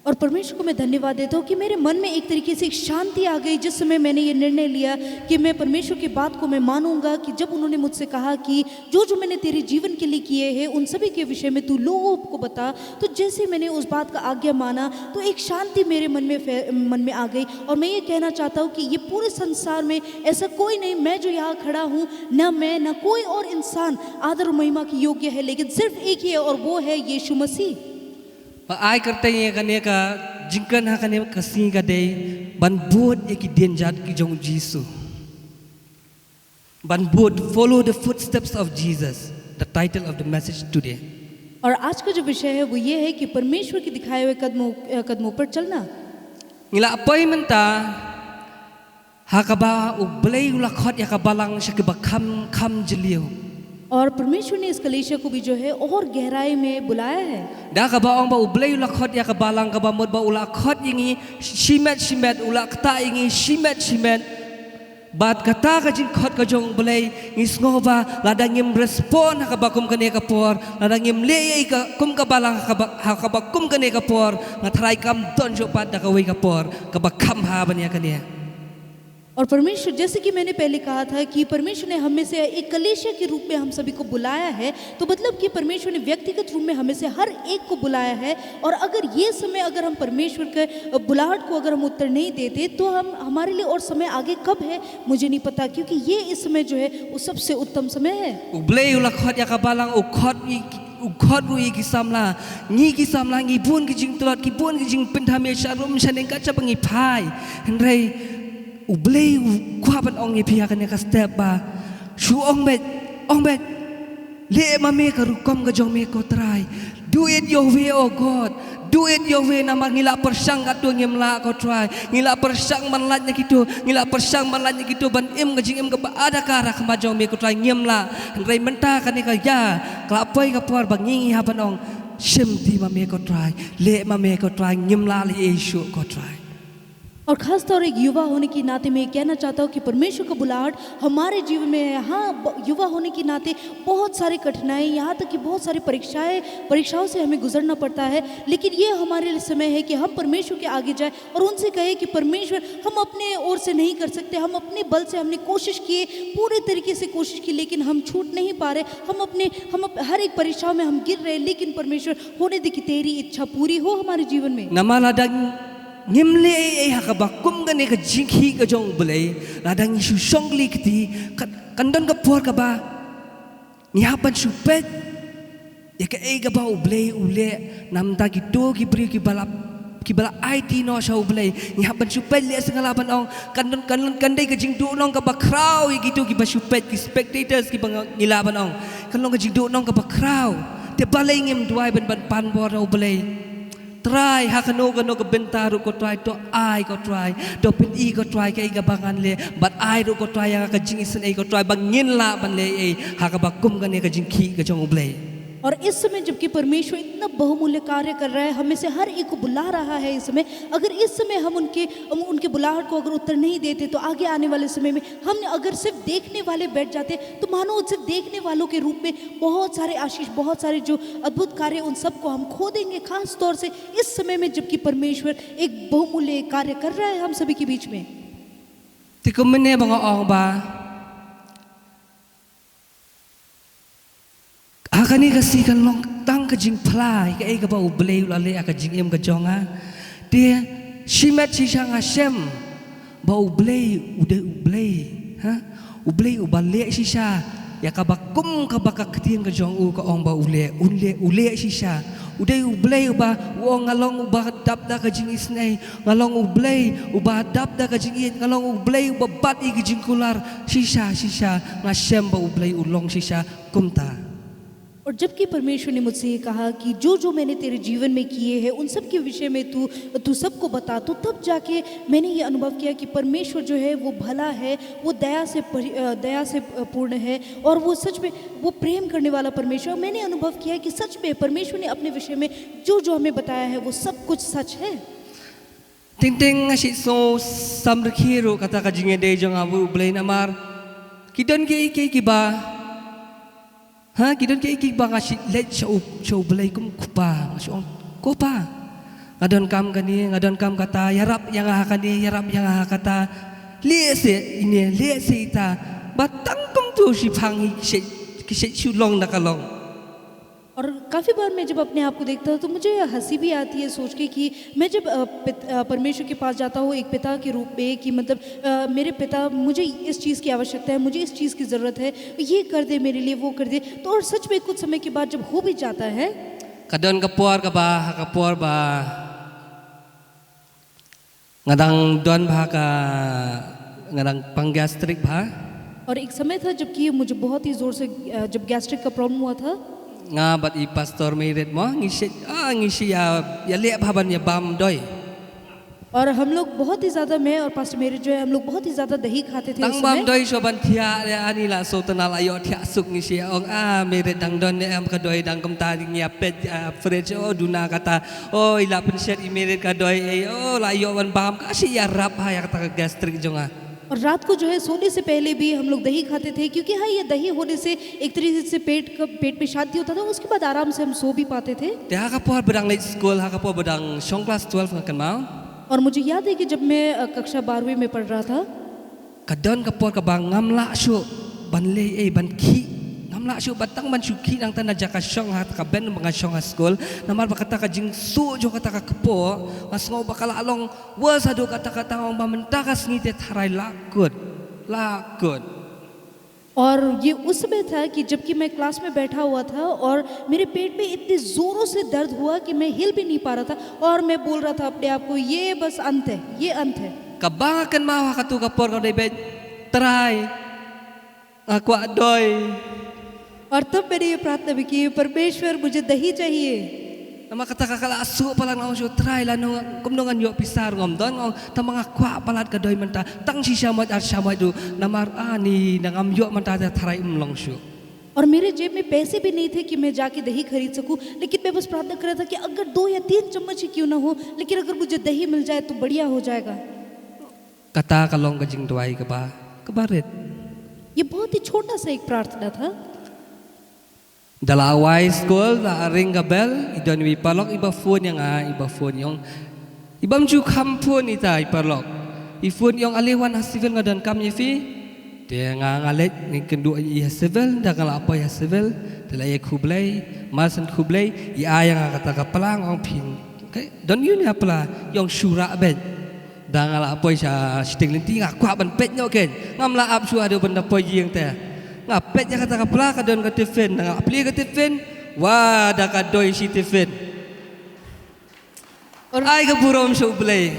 और परमेश्वर को मैं धन्यवाद देता हूँ कि मेरे मन में एक तरीके से एक शांति आ गई, जिस समय मैंने ये निर्णय लिया कि मैं परमेश्वर की बात को मैं मानूंगा, कि जब उन्होंने मुझसे कहा कि जो जो मैंने तेरे जीवन के लिए किए हैं, उन सभी के विषय में तू लोगों को बता, तो जैसे मैंने उस बात का आज्ञा माना, तो एक शांति मेरे मन में फै-, मन में आ गई। और मैं ये कहना चाहता हूँ कि ये पूरे संसार में ऐसा कोई नहीं, मैं जो यहाँ खड़ा हूँ, ना मैं, ना कोई और इंसान आदर और महिमा के योग्य है, लेकिन सिर्फ एक ही है, और वो है यीशु मसीह। Ba ai kyrteng ïa kane ka jingkren ha kane ka sngi ka dei ban bud ïa ki dienjat ki jong U Jisu. Ban bud, follow the footsteps of Jesus, the title of the message today. और आज का जो विषय है वो ये है कि परमेश्वर के दिखाए हुए कदमों अ, कदमों पर चलना। Ngi la poi mynta ha kaba U Blei u la khot ïa ka balang sha kiba kham kham jylliew. और परमेश्वर ने इस कलीसिया को भी जो है और गहराई में बुलाया है। Da kaba ong ba U Blei u la khot ïa ka balang, kaba mut ba u la khot ïa ngi shimet shimet, u la ktah ïa ngi shimet shimet. Bad kata ka jingkhot ka jong U Blei, ngi sngew ba lada ngim respond ha kaba kum kane ka por, lada ngim leh ïa ka kum ka balang ha kaba, ha kaba kum kane ka por, nga tharai kam don shuh pat da kawei ka por kaba kham bha ban ïa kane. और परमेश्वर, जैसे कि मैंने पहले कहा था कि परमेश्वर ने हमें से एक कलीसिया के रूप में हम सभी को बुलाया है, तो मतलब कि परमेश्वर ने व्यक्तिगत रूप में हमें से हर एक को बुलाया है। और अगर ये समय, अगर हम परमेश्वर के, अ, बुलाहट को अगर हम उत्तर नहीं देते, तो हम, हमारे लिए और समय आगे कब है, मुझे नहीं पता, क्योंकि ये इस समय जो है, वो सबसे उत्तम समय है। U Blei u la khot ïa ka balang, u khot ïa ki, u khot ruh ïa ki samla. Ngi ki samla ngi bun ki jingtlot, ki bun ki jingpynthame sha rum sha neng kat shaba ngi phai. Hynrei U Blei u kwah ban ong ïa phi ha kane ka step ba shu ong beit, ong beit. Leh ma me ka rukom ka jong me ko Trai. Do it your way, oh God. Do it your way, namar ngi la pyrshang katto ngim lah ko Trai. Ngi la pyrshang ban lait na kito, ngi la pyrshang ban lait na kito ban im ka jingim kaba adakar ha khmat jong me ko Trai, ngim lah. Hynrei mynta kane ka ïa, ka la poi ka por ba ngi ngi hap ban ong, shim ti ma me ko Trai. Leh ma me ko Trai, ngim lah leh ei shuh ko Trai. और खास तौर एक युवा होने के नाते मैं ये कहना चाहता हूँ कि परमेश्वर का बुलाहट हमारे जीवन में है। हाँ, ब-, युवा होने के नाते बहुत सारी कठिनाई, यहाँ तक कि बहुत सारी परीक्षाएं, परीक्षाओं से हमें गुजरना पड़ता है, लेकिन ये हमारे लिए समय है कि हम परमेश्वर के आगे जाएं और उनसे कहें कि परमेश्वर, हम अपने ओर से नहीं कर सकते, हम अपने बल से हमने कोशिश किए, पूरे तरीके से कोशिश की, लेकिन हम छूट नहीं पा रहे, हम अपने, हम अप-, हर एक परीक्षाओं में हम गिर रहे, लेकिन परमेश्वर, होने दे कि तेरी इच्छा पूरी हो हमारे जीवन में। Namar lada ngim leh ei ei ha kaba kum kane ka jingkhih ka jong U Blei, lada ngi shu shong kli kti, kan, kan don ka por kaba ngi hap ban shu peit ïa kaei kaba U Blei u leh na ka bynta kito ki briew kiba la, kiba la aiti noh sha U Blei. Ngi hap ban shu peit, lehse nga lah ban ong, kan don, kan don, kan dei ka jingduhnong kaba khraw ïa kito kiba shu peit, ki spectators kiba nga, ngi lah ban ong. Kan long ka jingduhnong kaba khraw. Te balei ngim duwai ban, ban pan bor na U Blei? Trai, ha kano kano ka bynta ruh ko Trai, to ai ko Trai, to pyni ko Trai kaei kaba ngan leh, bad ai ruh ko Trai ïa nga ka jingisynei ko Trai, ba ngin lah ban leh ei ha kaba kum kane ka jingkhih ka jong U Blei. और इस समय जबकि परमेश्वर इतना बहुमूल्य कार्य कर रहा है, हमें से हर एक को बुला रहा है इस समय, अगर इस समय हम उनके, हम उनके बुलाहट को अगर उत्तर नहीं देते, तो आगे आने वाले समय में हम अगर सिर्फ देखने वाले बैठ जाते, तो मानो सिर्फ देखने वालों के रूप में बहुत सारे आशीष, बहुत सारे जो अद्भुत कार्य, उन सबको हम खो देंगे। खास तौर से इस समय में जबकि परमेश्वर एक बहुमूल्य कार्य कर रहा है हम सभी के बीच में। Te kumne ba nga ong ba ha kane ka sngi kan long tang ka jingphla ïa kaei kaba U Blei u la leh ha ka jingim ka jong nga. Te shimet shisha nga shem ba U Blei u dei U Blei, ha? U Blei uba leh shisha ïa kaba kum kaba ka ktien ka jong u ka ong ba u leh, un leh, u leh shisha. U dei U Blei uba u ong, nga long uba dap da ka jingisynei, nga long U Blei uba dap da ka jingïeit, nga long U Blei uba bat ïa ka jingkular. Shisha, shisha nga shem ba U Blei u long shisha kumta. और जबकि परमेश्वर ने मुझसे ये कहा कि जो जो मैंने तेरे जीवन में किए हैं, उन सब के विषय में तू, तू सबको बता, तो तब जाके मैंने ये अनुभव किया कि परमेश्वर जो है, वो भला है, वो दया से परि-, अ, दया से, अ, पूर्ण है, और वो सच में वो प्रेम करने वाला परमेश्वर। मैंने अनुभव किया कि सच में परमेश्वर ने अपने विषय में जो जो हमें बताया है, वो सब कुछ सच है। Teng teng nga shu sngew samrkhie ruh kata ka jingïadei jong nga bad U Blei namar ki don kiei kiei kiba, ha, ki don kiei kiei kiba nga shu leit sha U, sha U Blei kum u Kpa, nga shu ong, Ko Pa, nga donkam kane, nga donkam kata, ïarap ïa nga ha kane, ïarap ïa nga ha kata. Lehse ine, lehse ita. Ba tang kumta shiphang hi ki shait, ki shait shu long da ka long. और काफ़ी बार मैं जब अपने आप को देखता हूँ, तो मुझे हँसी भी आती है सोच के कि मैं जब, अ, पित-, अ, परमेश्वर के पास जाता हूँ एक पिता के रूप में, कि मतलब, अ, मेरे पिता, मुझे इस चीज़ की आवश्यकता है, मुझे इस चीज़ की ज़रूरत है, ये कर दे मेरे लिए, वो कर दे। तो और सच में कुछ समय के बाद जब हो भी जाता है, Ka don ka por kaba, ha ka por ba nga dang don bha ka, nga dang pang gastric bha. और एक समय था जबकि मुझे बहुत ही ज़ोर से, अ, जब गैस्ट्रिक का प्रॉब्लम हुआ था, Nga bad i Pastor Merit mo, ngi shi, ah, ngi shi ya, ya leh bha ban ya bam doi. और हम लोग बहुत ही ज़्यादा, मैं और पास्टर मेरिट जो है, हम लोग बहुत ही ज़्यादा दही खाते थे उस Tang bam समय। doi shuh ban thiah, ani la shu tynnad la ïoh thiah suk, ngi shi ong, ah, Merit dang don ne em ka doi, dang kumta ngi ïa peit, ah, fridge, oh, duna kata, oh, i la pynshet i Merit ka doi, eh, oh, la ïoh ban bam, ka shi ïarap ha ïa kata ka gastric jong nga. और रात को जो है, सोने से पहले भी हम लोग दही खाते थे, क्योंकि हाँ, ये दही होने से एक तरीके से पेट का, पेट में शांति होता था, उसके बाद आराम से हम सो भी पाते थे। Te ha ka por ba dang leit skul, ha ka por ba dang shong klas twelve nga kynmaw. और मुझे याद है कि जब मैं, अ, कक्षा बारहवीं में पढ़ रहा था, Ka don ka por kaba ngam lah shuh ban leh ei, ban khih. Ngam lah shuh ban tang ban shu khih nangta na jaka shong ha ka bench ba nga shong ha skul. Namar ba kata ka jingsuh jong kata ka kpoh, nga sngew ba ka la long worse haduh katta katta, ong ba mynta ka sngi te tharai la kut. La kut. और ये उस समय था कि जबकि मैं क्लास में बैठा हुआ था और मेरे पेट में इतने ज़ोरों से दर्द हुआ कि मैं हिल भी नहीं पा रहा था, और मैं बोल रहा था अपने आप को, "ये बस अंत है, ये अंत है।" Kaba nga kynmaw ha katu ka por ka dei beit, Trai, nga kwah doi. और तब मैंने ये प्रार्थना भी की, "परमेश्वर, मुझे दही चाहिए।" Namar kata ka la suh palat, nga ong shuh, Trai, lano kumno ngan ïoh pisa ruh ngam don, nga ong, tangba nga kwah palat ka doi mynta, tang shi shamoit ar shamoit ruh. Namar ani, na ngam ïoh mynta te tharai ym long shuh. और मेरे जेब में पैसे भी नहीं थे कि मैं जाके दही खरीद सकूं, लेकिन मैं बस प्रार्थना कर रहा था कि अगर दो या तीन चम्मच ही क्यों ना हो, लेकिन अगर मुझे दही मिल जाए तो बढ़िया हो जाएगा। Kata ka long ka jingduwai kaba, kaba rit. ये बहुत ही छोटा सा एक प्रार्थना था। Da la wai skul, da la ring ka bell, i don iwei i paralok iba phone ïa nga, iba phone ïa nga. Ibym ju kham phone ita i paralok. I phone ïa nga, ale wan ha civil, nga donkam ïa phi. Te nga, nga leit, nga kynduh ïa i ha civil, da nga la poi ha civil, te la ïa khublei, mar shen khublei, i ai ïa nga kata ka pla, nga ong phi, okay, don ïa une u pla, ïa u shu rah beit. Da nga la poi sha shiteng lynti, nga kwah ban peit noh keiñ. Ngam lah ap shuh haduh ban da poi ïing te. Nga peit ïa kata ka pla, ka don ka tiffin, da nga la plie ka tiffin, wa, da ka doi shi tiffin. Ai ka burom sha U Blei.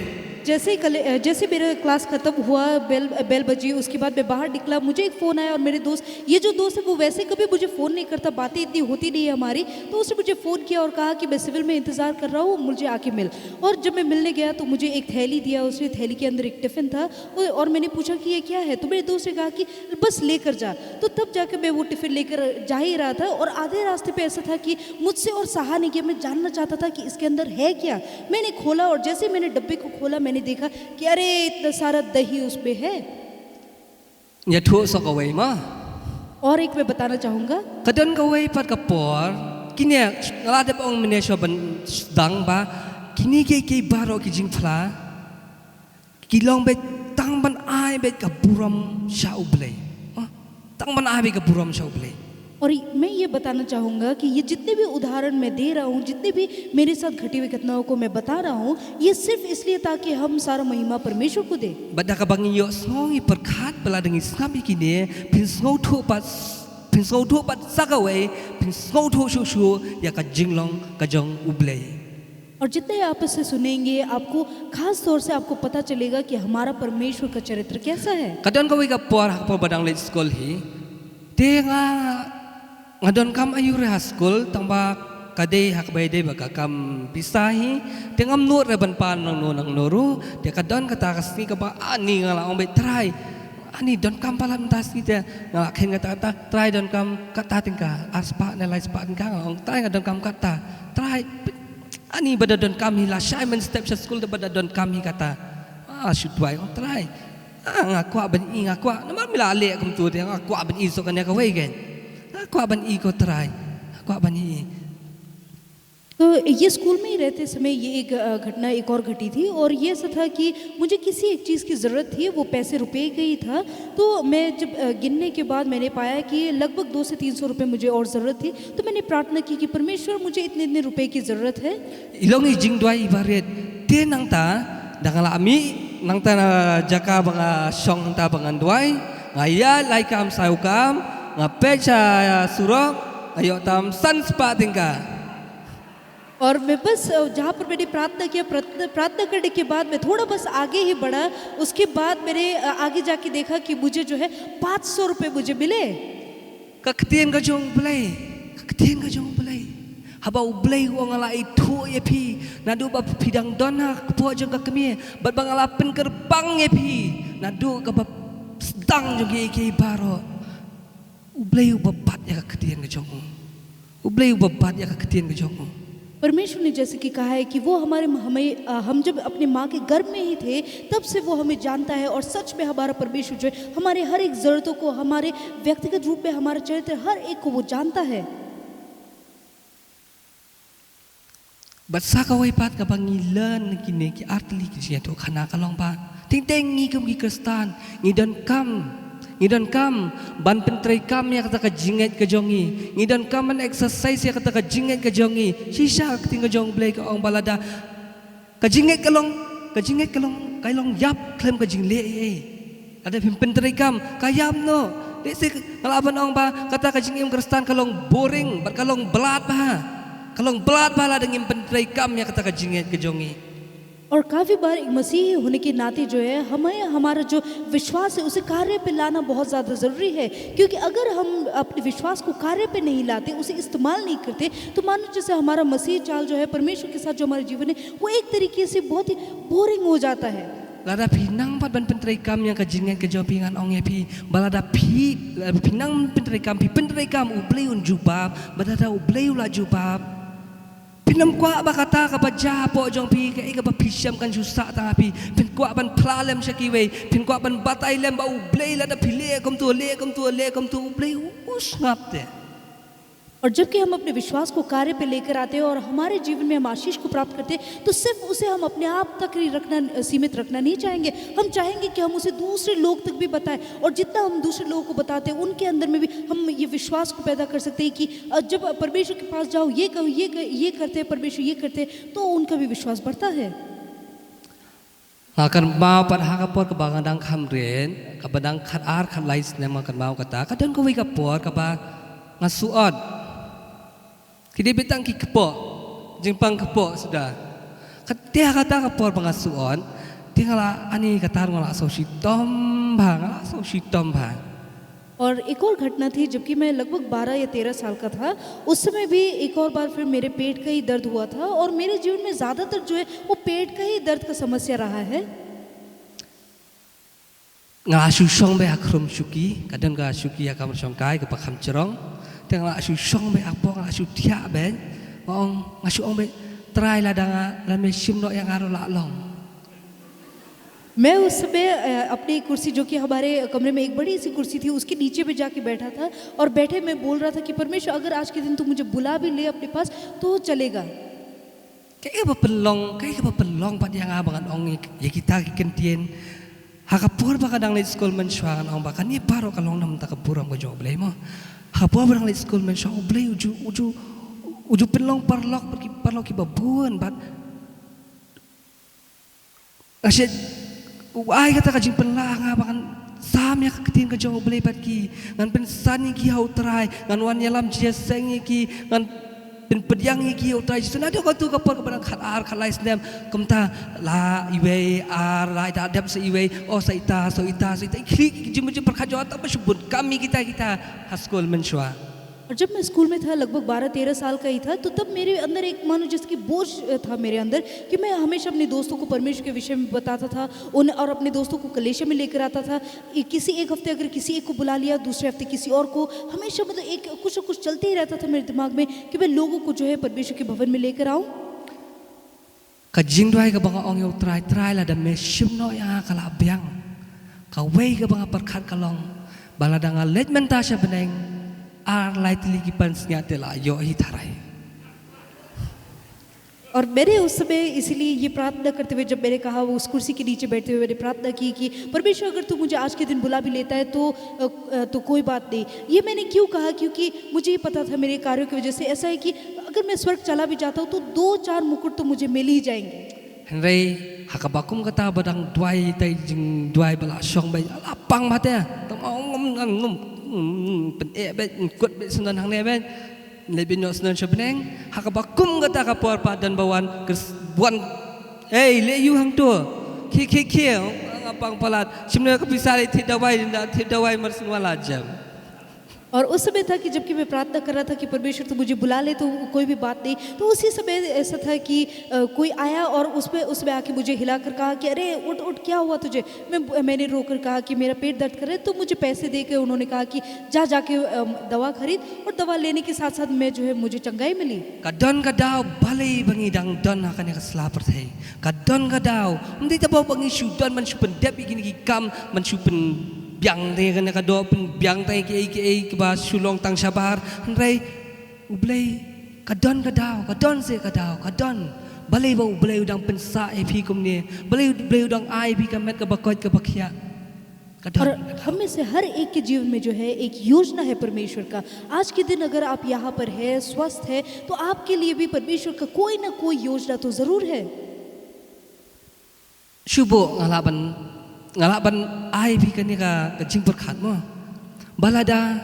जैसे ही कले-, अ, जैसे मेरा क्लास खत्म हुआ, बेल, बेल बजी, उसके बाद मैं बाहर निकला, मुझे एक फ़ोन आया और मेरे दोस्त, ये जो दोस्त है वो वैसे कभी मुझे फ़ोन नहीं करता, बातें इतनी होती नहीं है हमारी, तो उसने मुझे फ़ोन किया और कहा कि मैं सिविल में इंतज़ार कर रहा हूँ, मुझे आके मिल। और जब मैं मिलने गया तो मुझे एक थैली दिया उसने, थैली के अंदर एक टिफ़िन था, वो, और मैंने पूछा कि ये क्या है, तो मेरे दोस्त ने कहा कि बस लेकर जा। तो तब जाकर मैं वो टिफ़िन लेकर जा ही रहा था और आधे रास्ते पे ऐसा था कि मुझसे और सहा नहीं गया, मैं जानना चाहता था कि इसके अंदर है क्या। मैंने खोला और जैसे ही मैंने डब्बे को खोला, मैंने देखा कि अरे, इतना सारा दही उसमें है। Ïathuh sa kawei ma. और एक मैं बताना चाहूँगा। Ka don kawei pat ka por, kine, nga la dep ong mynne shuwa ban sdang ba, kine kiei kiei baroh ki jingphla ki long beit tang ban ai beit ka burom sha U Blei. Ah, tang ban ai beit ka burom sha U Blei. और मैं ये बताना चाहूँगा कि ये जितने भी उदाहरण मैं दे रहा हूँ, जितने भी मेरे साथ घटी हुई घटनाओं को मैं बता रहा हूँ, ये सिर्फ इसलिए ताकि हम सारा महिमा परमेश्वर को दें। Bad da kaba ngi ïohsngew, ngi pyrkhat, ba lada ngi sngap ïa kine, phin sngewthuh pat, phin sngewthuh pat sa kawei, phin sngewthuh shuh shuh ïa ka jinglong ka jong U Blei. और जितने आप इसे सुनेंगे, आपको खास तौर से आपको पता चलेगा कि हमारा परमेश्वर का चरित्र कैसा है। Ka don kawei ka por, ha ka por ba dang leit skul hi. Te nga, nga donkam aïu re ha skul, tangba ka dei ha kaba ïadei bad ka kam pisa hi. Te ngam nud re ban pan nangno nangno ruh. Te ka don kata ka sngi kaba ani nga la ong beit, Trai, ani donkam palat mynta sngi te. Nga la kheiñ kata, kata, Trai, donkam katta tyngka, ar spah ne lai spah tyngka, nga la ong, Trai, nga donkam katta. Trai, ani ba da donkam hi, la shai mynstep sha skul da ba da donkam hi kata. Ah, shu duwai, ong, Trai, ah, nga kwah ban ïohi, nga kwah. Namar me la leh kumtu te, nga kwah ban ïohi shuh kane kawei keiñ. Nga kwah ban ïohi ko Trai. Nga kwah ban ïohi. तो ये स्कूल में ही रहते समय ये एक, अ, घटना एक और घटी थी, और ये ऐसा था कि मुझे किसी एक चीज़ की ज़रूरत थी, वो पैसे रुपए का ही था। तो मैं जब, अ, गिनने के बाद मैंने पाया कि लगभग दो से तीन सौ रुपए मुझे और ज़रूरत थी। तो मैंने प्रार्थना की कि परमेश्वर, मुझे इतने, इतने रुपए की ज़रूरत है। I long i jingduwai iba rit. Te nangta, da nga la mih nangta na jaka ba nga shong nangta ba ngan duwai, nga ïaid lai kam saw kam, nga peit sha surok, nga ïoh tam san spah tyngka. और मैं बस, अ, जहाँ पर मैंने प्रार्थना किया, प्रार्थना, प्रार्थना करने के बाद मैं थोड़ा बस आगे ही बढ़ा। उसके बाद मैंने, अ, आगे जाके देखा कि मुझे जो है पाँच सौ रुपए मुझे मिले। Ka ktien ka jong U Blei, Ka ktien ka jong U Blei. Haba U Blei u ong nga la ithuh ïa phi naduh ba phi dang don ha ka kpoh jong ka kmie, bad ba nga la pynkyrpang ïa phi naduh kaba sdang jong kiei kiei baroh. U Blei uba bat ïa ka ktien ka jong u. U Blei uba bat ïa ka ktien ka jong u. परमेश्वर ने जैसे कि कहा है कि वो हमारे, हमें, अ, हम जब अपने माँ के गर्भ में ही थे, तब से वो हमें जानता है। और सच में हमारा परमेश्वर जो है, हमारे हर एक ज़रूरतों को, हमारे व्यक्तिगत रूप में हमारे चरित्र, हर एक को वो जानता है। Bad sa kawei pat kaba ngi learn na kine ki artylli ki jingïathuhkhana ka long ba, teng teng ngi kum ki Khristan ngi donkam, ngi donkam ban pyntreikam ïa kata ka jingngeit ka jong ngi. Ngi donkam ban exercise ïa kata ka jingngeit ka jong ngi. Shisha ka ktien ka jong U Blei ka ong ba lada ka jingngeit ka long, ka jingngeit ka long, ka long ïap khlem ka jingleh ei ei. Lada phim pyntreikam, ka ïap noh. Lehse nga lah ban ong ba kata ka jingim Khristan ka long boring, bad ka long blad bha. Ka long blad bha lada ngim pyntreikam ïa kata ka jingngeit ka jong ngi. और काफ़ी बार एक मसीही होने के नाते जो है, हमें हमारा जो विश्वास है, उसे कार्य पे लाना बहुत ज़्यादा ज़रूरी है। क्योंकि अगर हम अपने विश्वास को कार्य पे नहीं लाते, उसे इस्तेमाल नहीं करते, तो मानो जैसे हमारा मसीही चाल जो है, परमेश्वर के साथ जो हमारा जीवन है, वो एक तरीके से बहुत ही बोरिंग हो जाता है। Lada phi nang pat ban pyntreikam ïa ka jingngeit ka jong phi, ngan ong ïa phi ba lada phi, lada phi nang pyntreikam, phi pyntreikam, U Blei un jubab. Bad lada U Blei u la jubab, phin ym kwah ba kata kaba jia hapoh jong phi, kaei kaba phi shem kan shu sah tang ha phi. Phin kwah ban phla lem sha kiwei, phin kwah ban batai lem ba U Blei, lada phi leh kumto, leh kumto, leh kumto, U Blei u, u sngap te. और जबकि हम अपने विश्वास को कार्य पे लेकर आते हैं और हमारे जीवन में हम आशीष को प्राप्त करते हैं, तो सिर्फ उसे हम अपने आप तक ही रखना, सीमित रखना नहीं चाहेंगे। हम चाहेंगे कि हम उसे दूसरे लोग तक भी बताएं, और जितना हम दूसरे लोगों को बताते हैं, उनके अंदर में भी हम ये विश्वास को पैदा कर सकते हैं कि, अ, जब परमेश्वर के पास जाओ, ये कहो, ये क-, ये करते हैं, परमेश्वर ये करते हैं, तो उनका भी विश्वास बढ़ता है। Nga kynmaw pat ha ka por kaba nga dang khamrieh, kaba dang khatar khatlai snem, nga kynmaw kata, ka don kawei ka por kaba nga shu ot. Ki dei beit tang ki kpoh, jingpang kpoh suda. Ka te ha kata ka por ba nga shu ot, te nga la, ani kata nga la shu shitom bha, nga la shu shitom bha. और एक और घटना थी, जबकि मैं लगभग बारह या तेरह साल का था, उस समय भी एक और बार फिर मेरे पेट का ही दर्द हुआ था और मेरे जीवन में ज़्यादातर जो है, वो पेट का ही दर्द का समस्या रहा है। Nga la shu shong beit ha khrum shuki, ka don ka shuki ha kamra shongkai kaba kham jrong. Te nga la shu shong beit hapoh, nga la shu thiah beit. Nga ong, nga shu ong beit, Trai, lada nga, lada me shim noh ïa nga ruh lah long. मैं उस समय, अ, अपनी कुर्सी, जो कि हमारे कमरे में एक बड़ी सी कुर्सी थी, उसके नीचे में जाके बैठा था और बैठे मैं बोल रहा था कि परमेश्वर, अगर आज के दिन तू मुझे बुला भी ले अपने पास, तो चलेगा। Kaei kaba pynlong, kaei kaba pynlong pat ïa nga ba ngan ong ïa kita ki kyntien. Ha ka por ba nga dang leit skul mynshuwa, ngan ong ba kane baroh ka long na ka bynta ka burom ka jong U Blei mo. Ha ka por ba dang leit skul mynshuwa, U Blei u ju, u ju, u ju pynlong paralok, paralok kiba bun, bad nga shait, u ai kata ka jingpynlah ha nga ba ngan sam ïa ka ktien ka jong U Blei bad ki, ngan pynsan ïa ki ha U Trai, ngan wan ïalam jingïaseng ïa ki, ngan pynpdiang ïa ki ha U Trai Jisu. Naduh kato ka por kaba dang khatar khatlai snem, kumta la iwei, ar, la ita, dep sa iwei, oh sa ita, sa ita, sa ita, khlieh ki jingmut jingpyrkhat jong nga, tang ba shu bun kam ïa kita kita ha skul mynshuwa. और जब मैं स्कूल में था, लगभग बारह तेरह साल का ही था, तो तब मेरे अंदर एक, मानो जैसे कि बोझ, अ, था मेरे अंदर, कि मैं हमेशा अपने दोस्तों को परमेश्वर के विषय में बताता था, उन, और अपने दोस्तों को कलीसिया में लेकर आता था। ए-, किसी एक हफ्ते अगर किसी एक को बुला लिया, दूसरे हफ्ते किसी और को, हमेशा, मतलब, एक कुछ ना कुछ चलते ही रहता था मेरे दिमाग में कि मैं लोगों को जो है परमेश्वर के भवन में लेकर आऊं। Ka jingduwai kaba nga ong ïa U Trai, Trai, lada me shim noh ïa nga ka la biang. Kawei kaba nga pyrkhat ka long ba lada nga leit mynta sha bneng, ar lai tylli ki pansngiat te la ïoh hi tharai. और मैंने उस समय इसीलिए ये प्रार्थना करते हुए, जब मैंने कहा, वो उस कुर्सी के नीचे बैठते हुए मैंने प्रार्थना की कि परमेश्वर, अगर तू मुझे आज के दिन बुला भी लेता है तो, अ, अ, तो कोई बात नहीं। ये मैंने क्यों कहा? क्योंकि मुझे ये पता था मेरे कार्यों की वजह से ऐसा है कि अगर मैं स्वर्ग चला भी जाता हूँ तो दो चार मुकुट तो मुझे मिल ही जाएंगे। Hynrei ha kaba kum kata ba dang duwai, te jingduwai ba la shong beit la pang bha te. Tang ma ngam ngam ngam, ngam, ngam, pyneh beit, kut beit, syndon hangne beit. Leit beit noh syndon sha bneng, ha kaba kum kata ka por pat don ba wan, kris-, wan, "Ei, leh aïu hangto? Khie, khie, khie." Nga pang palat. "Shim noh ka pisa leit thied dawai, da thied dawai mar syn wan la jem." और उस समय था कि जबकि मैं प्रार्थना कर रहा था कि परमेश्वर, तू मुझे बुला ले, तो कोई भी बात नहीं। तो उसी समय ऐसा था कि अ, कोई आया और उसमें उसमें आके मुझे हिलाकर कहा कि अरे उठ उठ, क्या हुआ तुझे? मैं मैंने रोकर कहा कि मेरा पेट दर्द कर रहा है। तो मुझे पैसे दे के उन्होंने कहा कि जा जाके अ, दवा खरीद, और दवा लेने के साथ साथ मैं जो है, मुझे चंगाई मिली। Ka don ka daw balei ba ngi dang don ha kane ka sla pyrthei. Ka don ka daw, ym dei tang ba ngi shu don ban shu pyndep ïa kine ki kam, ban shu pynbiang te kane ka doh, pynbiang te kiei kiei kiba shu long tang shabar. Hynrei U Blei, ka don ka daw, ka don se ka daw, ka don. Balei ba U Blei u dang pynsah ïa phi kumne? Balei U Blei u dang ai phi ka met kaba koit kaba khiah? Ka don. और हम में से हर एक के जीवन में जो है, एक योजना है परमेश्वर का। आज के दिन अगर आप यहाँ पर है, स्वस्थ है, तो आपके लिए भी परमेश्वर का कोई ना कोई योजना तो जरूर है। Shu buh nga lah ban, nga lah ban ai phi kane ka, ka jingpyrkhat mo. Ba lada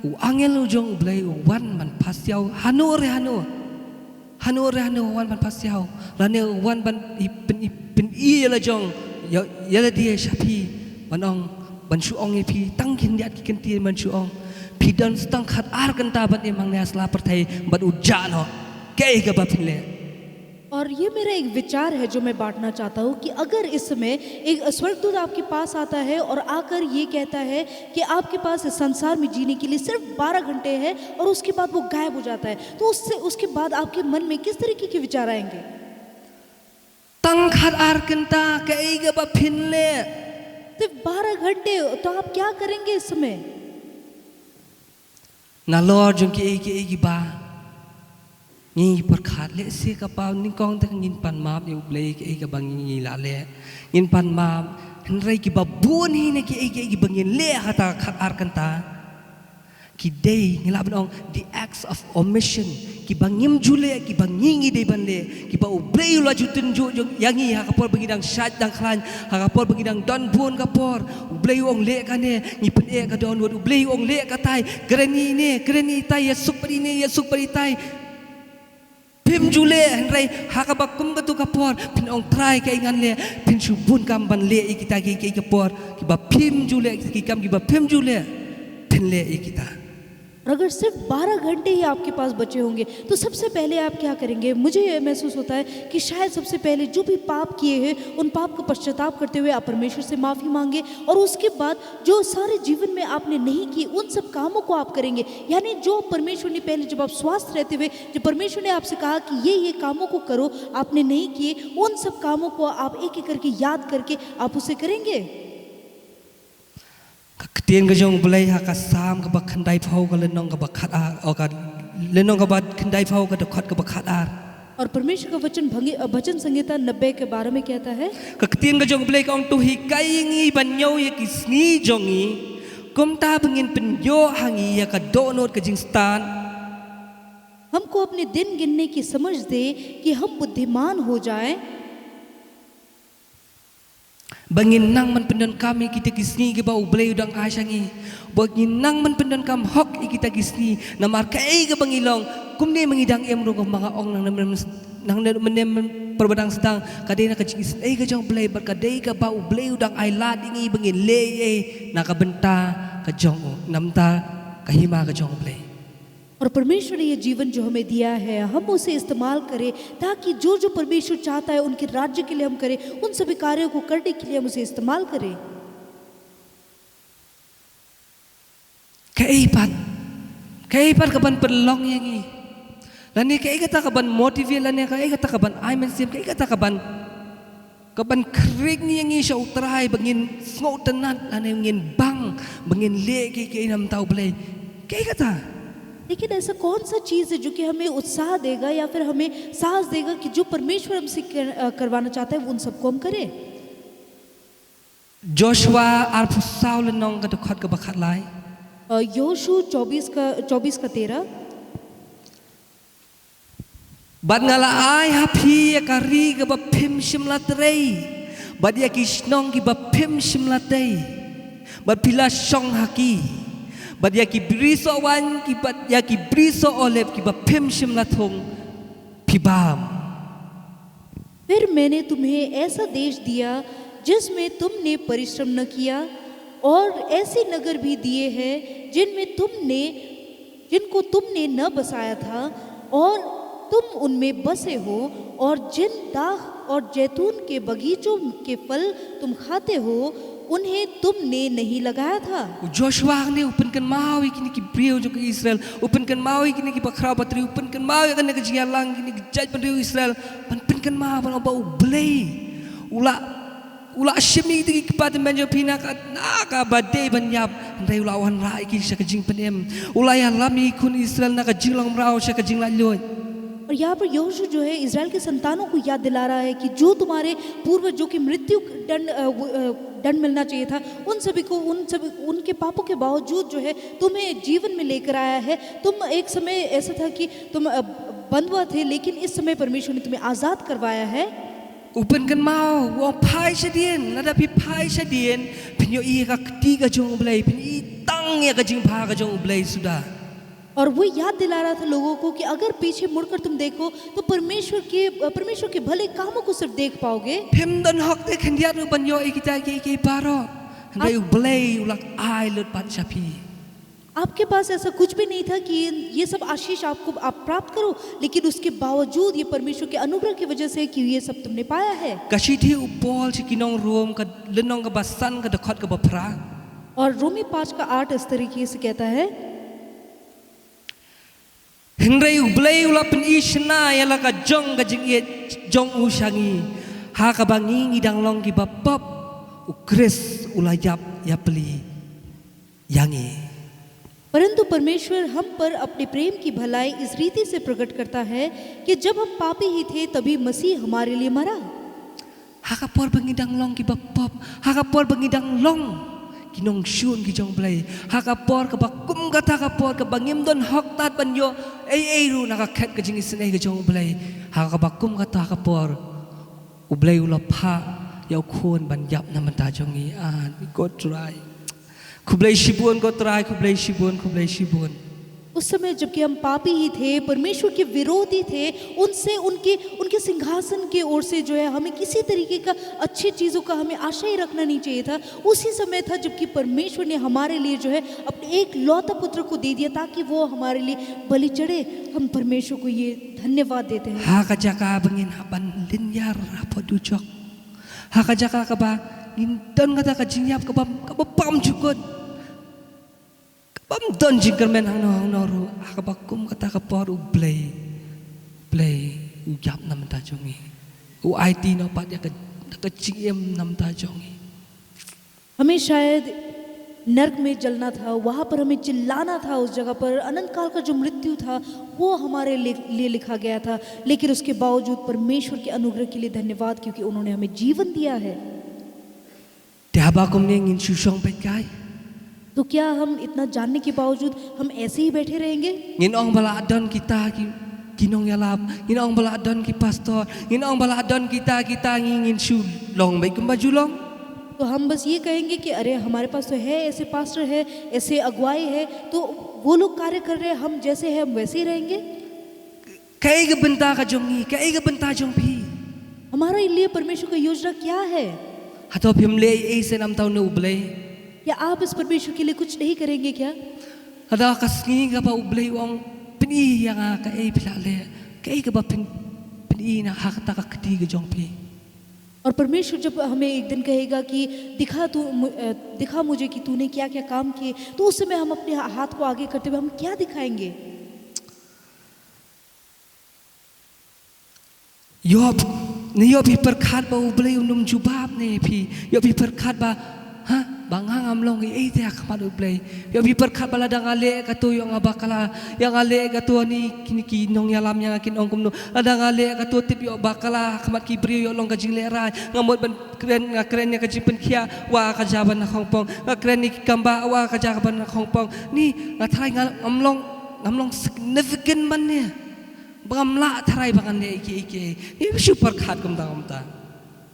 u angel u jong U Blei u wan ban pasiaw hano re hano, hano re hano u wan ban pasiaw, lane u wan ban i pyn, i pyn, i ïa la jong, ïa, ïa la die sha phi, ban ong, ban shu ong ïa phi tang khyndiat ki kyntien ban shu ong, phi don tang khat ar kynta ban im hangne ha sla pyrthei bad u jah noh. Kaei kaba phin leh? और ये मेरा एक विचार है जो मैं बांटना चाहता हूँ कि अगर इस समय एक स्वर्गदूत आपके पास आता है और आकर ये कहता है कि आपके पास इस संसार में जीने के लिए सिर्फ बारह घंटे हैं और उसके बाद वो गायब हो जाता है, तो उससे, उसके बाद आपके मन में किस तरीके के विचार आएंगे? Tang khat ar kynta, kaei kaba phin leh? सिर्फ बारह घंटे, तो आप क्या करेंगे इस समय? Nalor jong kiei kiei kiba ngi pyrkhat, lehse ka paw nyngkong te ngin pan map ïa U Blei kiei kiba ngi la leh. Ngin pan map, hynrei kiba bun hi ne kiei kiei kiba ngin leh ha kata khat ar kynta, ki dei, ngi lah ban ong, the acts of omission, kiba ngim ju leh, kiba ngi ngi dei ban leh, kiba U Blei u la ju tynjuh jong ïa ngi ha ka por ba ngi dang shait dang khlaiñ, ha ka por ba ngi dang don bun ka por. U Blei u ong leh kane, ngi pyneh ka dohnud. U Blei u ong leh katai, kren ïa ine, kren ïa itai, ïasuk bad ine, ïasuk bad itai. Phim ju leh, hynrei ha kaba kum katu ka por phin ong, Trai, kaei ngan leh? Phin shu bun kam ban leh ïa kita ki, ki, ki por kiba phim ju leh, ki kam kiba phim ju leh phin leh ïa kita. और अगर सिर्फ बारह घंटे ही आपके पास बचे होंगे, तो सबसे पहले आप क्या करेंगे? मुझे ये महसूस होता है कि शायद सबसे पहले जो भी पाप किए हैं, उन पाप का पश्चाताप करते हुए आप परमेश्वर से माफ़ी मांगे, और उसके बाद जो सारे जीवन में आपने नहीं किए, उन सब कामों को आप करेंगे। यानी जो परमेश्वर ने पहले, जब आप स्वस्थ रहते हुए, जब परमेश्वर ने आपसे कहा कि ये, ये कामों को करो, आपने नहीं किए, उन सब कामों को आप एक-एक करके याद करके आप उसे करेंगे। Ka ktien ka jong U Blei ha ka Salm kaba khyndaiphew, ka lynnong kaba khat ar, o ka lynnong kaba khyndaiphew, ka dkhot kaba khat ar. और परमेश्वर का वचन भंगी-, अ, भजन संहिता नब्बे के बारह में कहता है, Ka ktien ka jong U Blei ka ong, to hikai ïa ngi ban ñiew ïa ki sngi jong ngi, kumta ba ngin pynïoh ha ngi ïa ka dohnud ka jingstad. हमको अपने दिन गिनने की समझ दे कि हम बुद्धिमान हो जाएं। Ba ngin nang ban pyndonkam ïa kita ki sngi kiba U Blei u dang ai sha ngi. Ba ngin nang ban pyndonkam hok ïa kita ki sngi. Namar kaei kaba ngi long, kumne ma ngi dang im ruh, kumba nga ong nangne mynne, nangne mynne mynne, por ba dang sdang, ka dei na ka jingisynei ka jong U Blei, bad ka dei kaba U Blei u dang ai lad ïa ngi ba ngin leh ei ei na ka bynta ka jong u, na ka bynta ka hima ka jong U Blei. और परमेश्वर ने ये जीवन जो हमें दिया है, हम उसे इस्तेमाल करें, ताकि जो जो परमेश्वर चाहता है उनके राज्य के लिए हम करें, उन सभी कार्यों को करने के लिए हम उसे इस्तेमाल करें। Kaei pat, kaei pat kaban pynlong ïa ngi? Lane kaei kata kaban motivate, lane kaei kata kaban ai mynsiem, kaei kata kaban, kaban khring ïa ngi sha U Trai ba ngin sngewtynnat, lane ngin bang, ba ngin leh kiei kiei na ka bynta U Blei? Kaei kata? लेकिन ऐसा कौन सा चीज़ है जो कि हमें उत्साह देगा या फिर हमें साहस देगा कि जो परमेश्वर हमसे कर, अ, करवाना चाहता है, वो उन सबको हम करें? Joshua arphew saw, lynnong ka dkhot kaba khatlai. अ, यहोशू चौबीस का, चौबीस का तेरह। Bad nga la ai ha phi ïa ka ri kaba phim shym la trei, bad ïa ki shnong kiba phim shym la tei, bad phi la shong ha ki, bad ïa ki brisoh waiñ ki, bad ïa ki brisoh olib kiba phim shym la thung, phi bam. फिर मैंने तुम्हें ऐसा देश दिया जिसमें तुमने परिश्रम न किया और ऐसे नगर भी दिए हैं जिनमें तुमने, जिनको तुमने न बसाया था, और तुम उनमें बसे हो, और जिन दाख और जैतून के बगीचों के फल तुम खाते हो, उन्हें तुमने नहीं लगाया था। U Joshua hangne u pynkynmaw ïa kine ki briew jong ka Israel, u pynkynmaw ïa kine ki bakhraw batri, u pynkynmaw ïa kane ka jingïalang kine ki jaitbynriew Israel, ban pynkynmaw ban ong ba U Blei u la, u la shim ïa ki kpa tymmen jong phi na ka, na kaba dei ban ïap, hynrei u la wanrah ïa ki sha ka jingpynim, u la ïalam ïa ki khun Israel na ka jinglong mraw sha ka jinglaitluid. और यहाँ पर यहोशू जो है, इज़राइल की संतानों को याद दिला रहा है कि जो तुम्हारे पूर्वजों की मृत्यु दंड, अ, वो, अ, दंड मिलना चाहिए था, उन सभी को, उन सभी, उनके पापों के बावजूद जो है, तुम्हें जीवन में लेकर आया है। तुम एक समय ऐसा था कि तुम, अ, बंधुआ थे, लेकिन इस समय परमेश्वर ने तुम्हें आज़ाद करवाया है। U pynkynmaw, u ong phai shadien, lada phi phai shadien, phin ïohi ïa ka kti ka jong U Blei, phin ïohi tang ïa ka jingbha ka jong U Blei suda. और वो याद दिला रहा था लोगों को कि अगर पीछे मुड़कर तुम देखो, तो परमेश्वर के, परमेश्वर के भले कामों को सिर्फ देख पाओगे। Phim don hok te khyndiat ruh ban ïoh ïa kita kiei kiei baroh. Hynrei U Blei u la ai lut pat sha phi. आपके पास ऐसा कुछ भी नहीं था कि ये सब आशीष आपको, आप प्राप्त करो, लेकिन उसके बावजूद ये परमेश्वर के अनुग्रह की वजह से कि ये सब तुमने पाया है। Ka shithi u Paul sha ki nong Rom, ka lynnong kaba san, ka dkhot kaba phra. और रोमी पाँच का आठ इस तरीके से कहता है। Hynrei U Blei u la pyni shynna ïa la ka jong ka jingïeit jong u sha ngi, ha kaba ngi ngi dang long kiba pop, U Khrist u la ïap ïapli ïa ngi. परंतु परमेश्वर हम पर अपने प्रेम की भलाई इस रीति से प्रकट करता है कि जब हम पापी ही थे, तभी मसीह हमारे लिए मरा। Ha ka por ba ngi dang long kiba pop, ha ka por ba ngi dang long ki nongshun ki jong U Blei, ha ka por kaba kum kata ka por kaba ngim don hok tad ban ïoh ei ei ruh na ka khet ka jingisynei ka jong U Blei, ha kaba kum kata ka por U Blei u la phah ïa u khun ban ïap na bynta jong ngi. Amen. Ko Trai. Khublei shibun ko Trai, khublei shibun, khublei shibun. उस समय जबकि हम पापी ही थे, परमेश्वर के विरोधी थे, उनसे, उनके, उनके सिंहासन की ओर से जो है, हमें किसी तरीके का अच्छी चीज़ों का हमें आशा ही रखना नहीं चाहिए था। उसी समय था जबकि परमेश्वर ने हमारे लिए जो है, अपने एक लौता पुत्र को दे दिया ताकि वो हमारे लिए बलि चढ़े। हम परमेश्वर को ये धन्यवाद देते हैं। Ha ka jaka ba ngin hap ban leit ïar hapoh dujok, ha ka jaka kaba ngin don kata ka jingïap kaba, kaba bymjukut, kaba ym don jingkyrmen hangno hangno ruh, ha kaba kum kata ka por U Blei, Blei u ïap na bynta jong ngi, u aiti noh pat ïa ka, ka jingim na bynta jong ngi. हमें शायद नरक में जलना था, वहाँ पर हमें चिल्लाना था, उस जगह पर अनंत काल का जो मृत्यु था, वो हमारे लि-, लिए लिखा गया था, लेकिन उसके बावजूद परमेश्वर के अनुग्रह के लिए धन्यवाद, क्योंकि उन्होंने हमें जीवन दिया है। Te haba kumne ngin shu shong beit kai? तो क्या हम इतना जानने के बावजूद हम ऐसे ही बैठे रहेंगे? Ngin ong ba la don kita ki, ki nongïalap, ngin ong ba la don ki pastor, ngin ong ba la don kita, kita ngi, ngin shu long beit kumba ju long? तो हम बस ये कहेंगे कि अरे, हमारे पास तो है, ऐसे पास्टर है, ऐसे अगुवाई है, तो वो लोग कार्य कर रहे हैं, हम जैसे हैं, हम वैसे ही रहेंगे। Kaei ka bynta ka jong ngi, kaei ka bynta jong phi? हमारे लिए परमेश्वर का योजना क्या है? Hato phim leh ei ei sha namar une U Blei? क्या आप इस परमेश्वर के लिए कुछ नहीं करेंगे क्या? Hato ka sngi kaba U Blei u ong pyni ïa nga kaei phi la leh, kaei kaba phin pyni na ha kata ka kti ka jong phi? और परमेश्वर जब हमें एक दिन कहेगा कि दिखा तू मु-, अ, दिखा मुझे कि तूने क्या-क्या काम किए, तो उस समय हम अपने हा-, हाथ को आगे करते हुए हम क्या दिखाएंगे? Ïoh, ne ïoh phi pyrkhat ba U Blei un ym jubab ne phi? Ïoh phi pyrkhat ba, ha, ba nga ngam long ei ei te ha khmat U Blei? Ïoh phi pyrkhat ba lada nga leh kato ïoh nga bakla, ïa nga leh kato ni kine ki nongïalam ïa nga kin ong kumno? Lada nga leh kato tip ïoh bakla ha khmat ki briew, ïoh long ka jinglehrain, nga mut ban kren, nga kren ïa ka jingpynkhiah, wa ka jia ban khongpong, nga kren ïa ki kamba, wa ka jia ban khongpong. Ni nga tharai nga ngam long, ngam long significant man ne, ba ngam lah tharai ba ngan leh ei ei ei ei. Ni shu pyrkhat kumta kumta.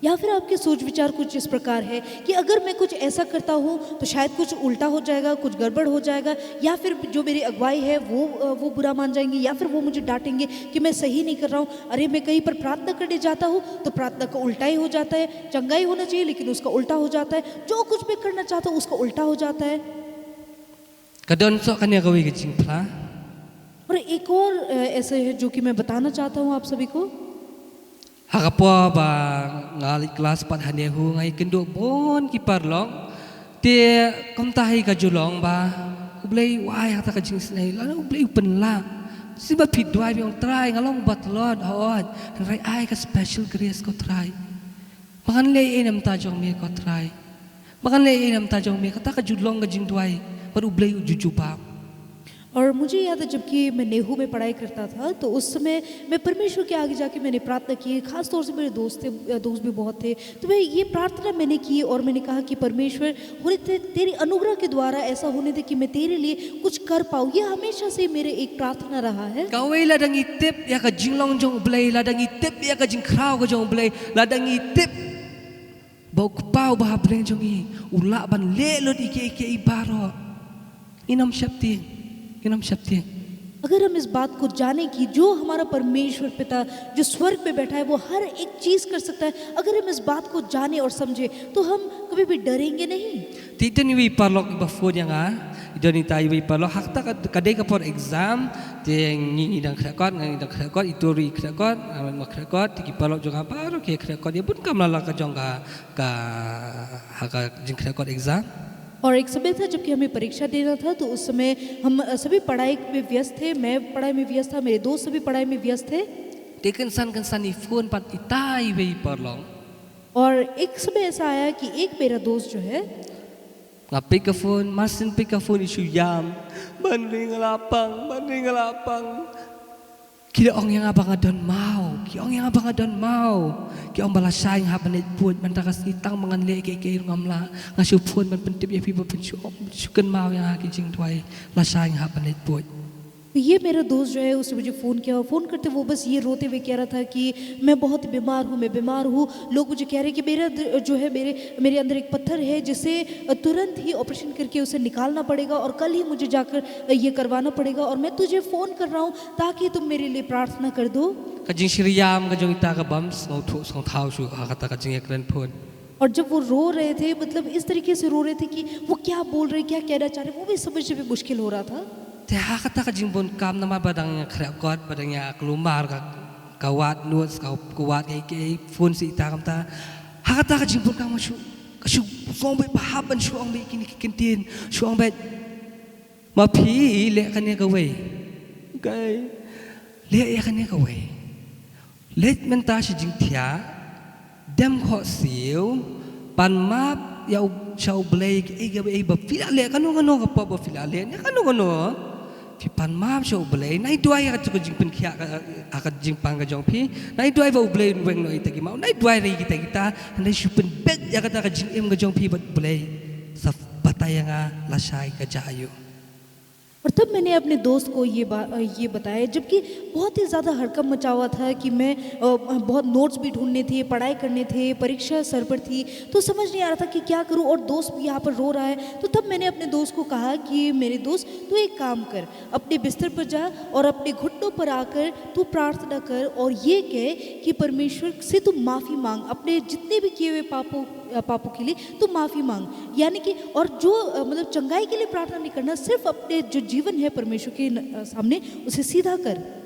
या फिर आपके सोच विचार कुछ इस प्रकार है कि अगर मैं कुछ ऐसा करता हूँ तो शायद कुछ उल्टा हो जाएगा, कुछ गड़बड़ हो जाएगा, या फिर जो मेरी अगुवाई है वो, अ, वो बुरा मान जाएंगे, या फिर वो मुझे डांटेंगे कि मैं सही नहीं कर रहा हूँ। अरे, मैं कहीं पर प्रार्थना करने जाता हूँ तो प्रार्थना का उल्टा ही हो जाता है। चंगाई होना चाहिए लेकिन उसका उल्टा हो जाता है। जो कुछ मैं करना चाहता हूँ उसका उल्टा हो जाता है। Ka don soh kane kawei ka jingphla. और एक और, अ, ऐसे है जो कि मैं बताना चाहता हूँ आप सभी को। Ha ka por ba nga leit klas pat ha NEHU nga ïakynduh bun ki paralok. Te kumta hi ka ju long ba U Blei u ai ha kata ka jingisynei, lane U Blei u pynlah. Shisha ba phi duwai, phi ong Trai, nga long uba tlot, hooid. Hynrei ai ka special grace ko Trai. Ba ngan leh ei na bynta jong me ko Trai. Ba ngan leh ei na bynta jong me, kata ka ju long ka jingduwai bad U Blei u ju jubab. और मुझे याद है, जबकि मैं नेहू में पढ़ाई करता था, तो उस समय मैं परमेश्वर के आगे जाके मैंने प्रार्थना की है। खास तौर से मेरे दोस्त थे, अ, दोस्त भी बहुत थे, तो मैं ये प्रार्थना मैंने की और मैंने कहा कि परमेश्वर, होने दे, तेरे अनुग्रह के द्वारा ऐसा होने दे कि मैं तेरे लिए कुछ कर पाऊँ। ये हमेशा से मेरे एक प्रार्थना रहा है। Kawei, lada ngi tip ïa ka jinglong jong U Blei, lada ngi tip ïa ka jingkhraw ka jong U Blei, lada ngi tip ba U Kpa uba ha bneng jong ngi u lah ban leh lut ïa kiei kiei baroh, ngin ym sheptieng, ngin ym sheptieng. अगर हम इस बात को जाने कि जो हमारा परमेश्वर पिता जो स्वर्ग में बैठा है, वो हर एक चीज कर सकता है, अगर हम इस बात को जाने और समझे, तो हम कभी भी डरेंगे नहीं। Te i don iwei i paralok iba phone ïa nga, i don ita iwei i paralok, ha kata ka, ka dei ka por exam, te ngi, ngi dang khreh kot, ngi dang khreh kot, itu ruh i khreh kot, nga ruh nga khreh kot, te ki paralok jong nga baroh ki khreh kot ïa bun kam la la ka jong ka, ka, ha ka jingkhreh kot exam. और एक समय था जबकि हमें परीक्षा देना था, तो उस समय हम, अ, सभी पढ़ाई में व्यस्त थे। मैं पढ़ाई में व्यस्त था, मेरे दोस्त सभी पढ़ाई में व्यस्त थे। Te kynsan kynsan i phone pat ita iwei i paralok. और एक समय ऐसा आया कि एक मेरा दोस्त जो है, Nga pick ka phone, mar shu pick ka phone i shu ïam. Ban ring la pang, ban ring la pang. Ki da ong ïa nga ba nga don maw, ki ong ïa nga ba nga don maw. Ki ong ba lashai nga hap ban leit buit, mynta ka sngi tang ba ngan leh kiei kiei ruh ngam lah. Nga shu phone ban pyntip ïa phi ba phin shu ong, shu kynmaw ïa nga ki jingduwai, lashai nga hap ban leit buit. तो ये मेरा दोस्त जो है, उसने मुझे फ़ोन किया, और फ़ोन करते वो बस ये रोते हुए कह रहा था कि मैं बहुत बीमार हूँ, मैं बीमार हूँ। लोग मुझे कह रहे हैं कि मेरा द-, जो है, मेरे, मेरे अंदर एक पत्थर है, जिसे, अ, तुरंत ही ऑपरेशन करके उसे निकालना पड़ेगा और कल ही मुझे जाकर, अ, ये करवाना पड़ेगा, और मैं तुझे फ़ोन कर रहा हूँ ताकि तुम मेरे लिए प्रार्थना कर दो। Ka jingshitrhem ka jong ita ka bym sngewthuh sngewthaw shuh ha kata ka jingïakren phone. और जब वो रो रहे थे, मतलब, इस तरीके से रो रहे थे कि वो क्या बोल रहे, क्या कहना चाह रहे, वो भी समझने में मुश्किल हो रहा था। Te ha kata ka jingbun kam, namar ba dang ïa khreh kot, ba dang ïa kulmar ka, ka wad notes, ka, ka wad kiei kiei, phone sha ita kumta. Ha kata ka jingbun kam nga shu, ka shu ong beit, ba hap ban shu ong beit kine ki kyntien, shu ong beit, ma phi leh kane kawei. Kawei. Leh ïa kane kawei. Leit mynta sha jingthiah, dem khohsiew, pan map ïa u, sha U Blei, kiei kiei ba phi la leh, kano kano ka pop ba phi la leh, ne kano kano. Phi pan map sha U Blei, nai duwai ïa kata ka jingpynkhiah ka, ha ka jingpang ka jong phi, nai duwai ba U Blei un weng noh ïa kita ki maw, nai duwai ïa kita kita, nai shu pynbeit ïa kata ka jingim ka jong phi bad U Blei. Sa batai ïa nga lashai ka jia aïu. और तब मैंने अपने दोस्त को ये बा-, अ, ये बताया, जबकि बहुत ही ज़्यादा हड़कंप मचा हुआ था कि मैं, अ, बहुत नोट्स भी ढूंढने थे, पढ़ाई करने थे, परीक्षा सर पर थी, तो समझ नहीं आ रहा था कि क्या करूं, और दोस्त भी यहाँ पर रो रहा है। तो तब मैंने अपने दोस्त को कहा कि मेरे दोस्त, तू एक काम कर, अपने बिस्तर पर जा और अपने घुटनों पर आकर तू प्रार्थना कर और ये कह कि परमेश्वर से तू माफ़ी मांग, अपने जितने भी किए हुए पापों, अ, पापों के लिए तू माफ़ी मांग। यानी कि, और जो, अ, मतलब, चंगाई के लिए प्रार्थना नहीं करना, सिर्फ अपने जो जीवन है परमेश्वर के न-, अ, सामने उसे सीधा कर।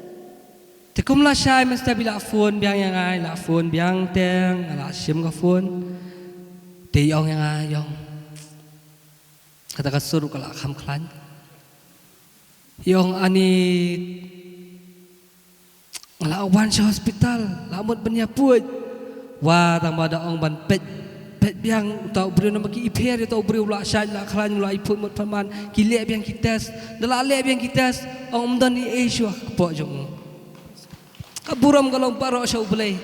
Te kum lashai mynstep i la phone biang ïa nga, i la phone biang te nga la shim ka phone. Te i ong ïa nga, i ong, kata ka sur ka la kham khlaiñ. I ong, ani nga la wan sha hospital, la mut ban ïa pud. Wa, tang ba da ong ban peit, peit biang uta u briew, namar ki i pher ïa uta u briew, u la shait, u la khlaiñ, u la iphuh mut pharman. Ki leh biang ki test, da la leh biang ki test, ong ym don ei ei shuh ha ka kpoh jong u. Ka burom ka long baroh sha U Blei.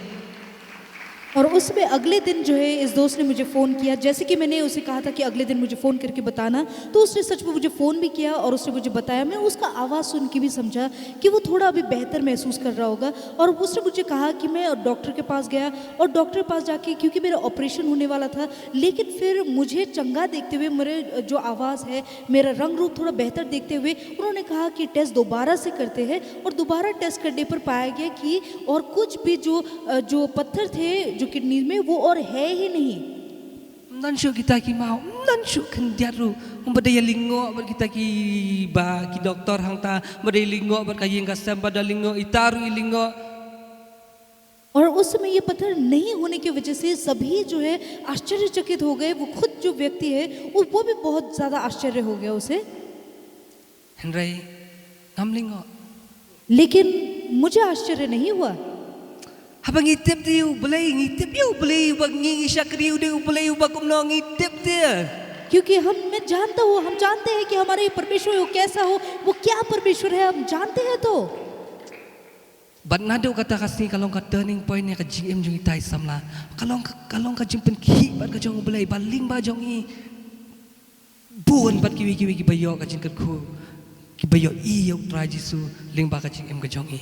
और उसमें अगले दिन जो है, इस दोस्त ने मुझे फ़ोन किया। जैसे कि मैंने उसे कहा था कि अगले दिन मुझे फ़ोन करके बताना, तो उसने सच में मुझे फ़ोन भी किया और उसने मुझे बताया। मैं उसका आवाज़ सुन के भी समझा कि वो थोड़ा अभी बेहतर महसूस कर रहा होगा। और उसने मुझे कहा कि मैं डॉक्टर के पास गया, और डॉक्टर के पास जाके, क्योंकि मेरा ऑपरेशन होने वाला था, लेकिन फिर मुझे चंगा देखते हुए, मेरे जो आवाज़ है, मेरा रंग रूप थोड़ा बेहतर देखते हुए, उन्होंने कहा कि टेस्ट दोबारा से करते हैं, और दोबारा टेस्ट करने पर पाया गया कि और कुछ भी जो, अ, जो पत्थर थे जो किडनी में, वो और है ही नहीं। Nan shu kita ki mau, nan shu khyndiat ru. Ba dei lyngngoh bad kita ki ba ki doktor hangta, ba dei lyngngoh bad ka ïing ka sem, ba dei lyngngoh, ita ru i lyngngoh. और उस समय ये पत्थर नहीं होने की वजह से सभी जो है आश्चर्यचकित हो गए। वो खुद जो व्यक्ति है, वो, वो भी बहुत ज़्यादा आश्चर्य हो गया उसे। Hynrei ngam lyngngoh. लेकिन मुझे आश्चर्य नहीं हुआ। Haba ngi tip te U Blei, ngi tip ïa U Blei uba ngi, ngi shakri u dei U Blei uba kumno, ngi tip te. क्योंकि हम, मैं जानता हूँ, हम जानते हैं कि हमारा ये परमेश्वर वो कैसा हो, वो क्या परमेश्वर है, हम जानते हैं तो। Bad naduh kata ka sngi ka long ka turning point ïa ka jingim jong itai samla. Ka long ka, ka long ka jingpynkhih bad ka jong U Blei ba lyngba jong i bun bad kiwei kiwei kiba ïoh ka jingkyrkhu, kiba ïohi ïa U Trai Jisu lyngba ka jingim ka jong i.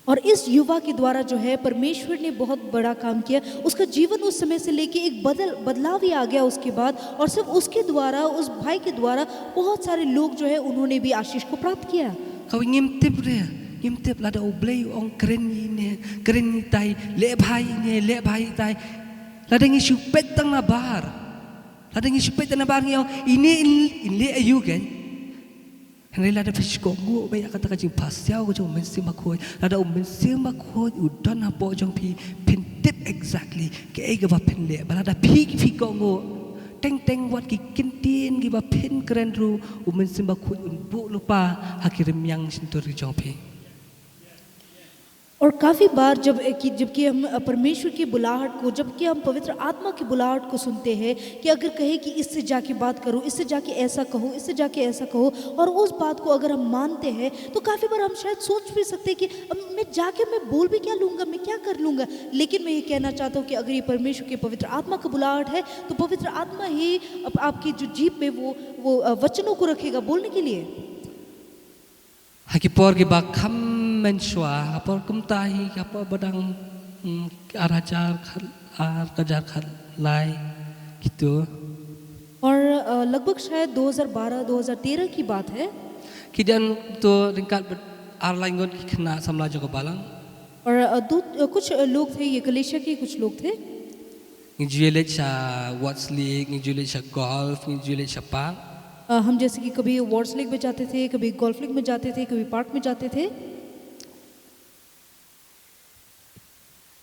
और इस युवा के द्वारा जो है, परमेश्वर ने बहुत बड़ा काम किया। उसका जीवन उस समय से लेके एक बदल, बदलाव ही आ गया उसके बाद। और सिर्फ उसके द्वारा, उस भाई के द्वारा बहुत सारे लोग जो है, उन्होंने भी आशीष को प्राप्त किया। Kawei ngim tip re, ngim tip lada U Blei u ong kren ine, kren itai, leh bha ine, leh bha itai. Lada ngi shu peit tang nabar. Lada ngi shu peit tang nabar ngi ong ine in, in leh aïu kein. Hynrei lada phi shu kohnguh beit ïa kata ka jingpasiaw ka jong U Mynsiem Bakhuid, lada U Mynsiem Bakhuid u don hapoh jong phi, phin tip exactly kaei kaba phin leh. Bad lada phi, phi kohnguh, teng teng wat ki kyntien kiba phin kren ruh, U Mynsiem Bakhuid un buh lypa ha ki rmiang shyntur ki jong phi. और काफ़ी बार जब कि, जबकि हम परमेश्वर की बुलाहट को, जबकि हम पवित्र आत्मा की बुलाहट को सुनते हैं कि अगर कहे कि इससे जाके बात करो, इससे जाके ऐसा कहो, इससे जाके ऐसा कहो, और उस बात को अगर हम मानते हैं, तो काफ़ी बार हम शायद सोच भी सकते हैं कि अब मैं जाके मैं बोल भी क्या लूँगा, मैं क्या कर लूँगा। लेकिन मैं ये कहना चाहता हूँ कि अगर ये परमेश्वर की पवित्र आत्मा की बुलाहट है, तो पवित्र आत्मा ही आप, आपकी जो जीभ में वो, वो, अ, वचनों को रखेगा बोलने के लिए। Ha ki por kiba kham mynshuwa, ha por kumta hi, ha por ba dang, mm, ar hajar khat, ar hajar khatlai, kito. और, अ, लगभग शायद दो हज़ार बारह दो हज़ार तेरह की बात है। Ki don to ryngkat bad ar lai ngut ki khynnah samla jong ka balang. और, अ, दो, अ, कुछ, अ, लोग थे, ये कलीसिया के कुछ लोग थे। Ngi ju ïaleit sha Ward's League, ngi ju ïaleit sha golf, ngi ju ïaleit sha park. अ, हम जैसे कि कभी वॉर्ड्स लीग में जाते थे, कभी गोल्फ लीग में जाते थे, कभी पार्क में जाते थे।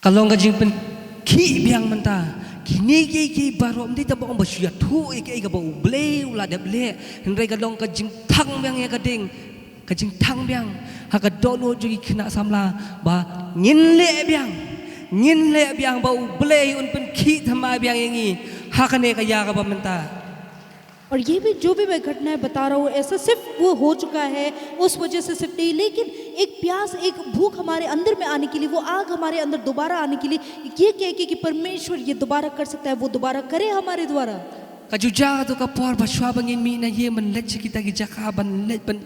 Ka long ka jingpynkhih biang mynta. Kine kiei kiei baroh ym dei tang ba ong ba shu ïathuh ïa kaei kaba U Blei u la dep leh. Hynrei ka long ka jingthang biang ïa ka ding. Ka jingthang biang ha ka dohnud jong ki khynnah samla ba ngin leh biang. Ngin leh biang ba U Blei un pynkhih thymmai biang ïa ngi ha kane ka ïa kaba mynta. और ये भी, जो भी मैं घटनाएं बता रहा हूँ, ऐसा सिर्फ वो हो चुका है, उस वजह से सिर्फ नहीं, लेकिन एक प्यास, एक भूख हमारे अंदर में आने के लिए, वो आग हमारे अंदर दोबारा आने के लिए, ये कह के कि परमेश्वर ये दोबारा कर सकता है, वो दोबारा करे हमारे द्वारा। Ka ju jia to ka por ba shuwa ba ngin mih na ïing ban leit sha kita ki jaka ban leit ban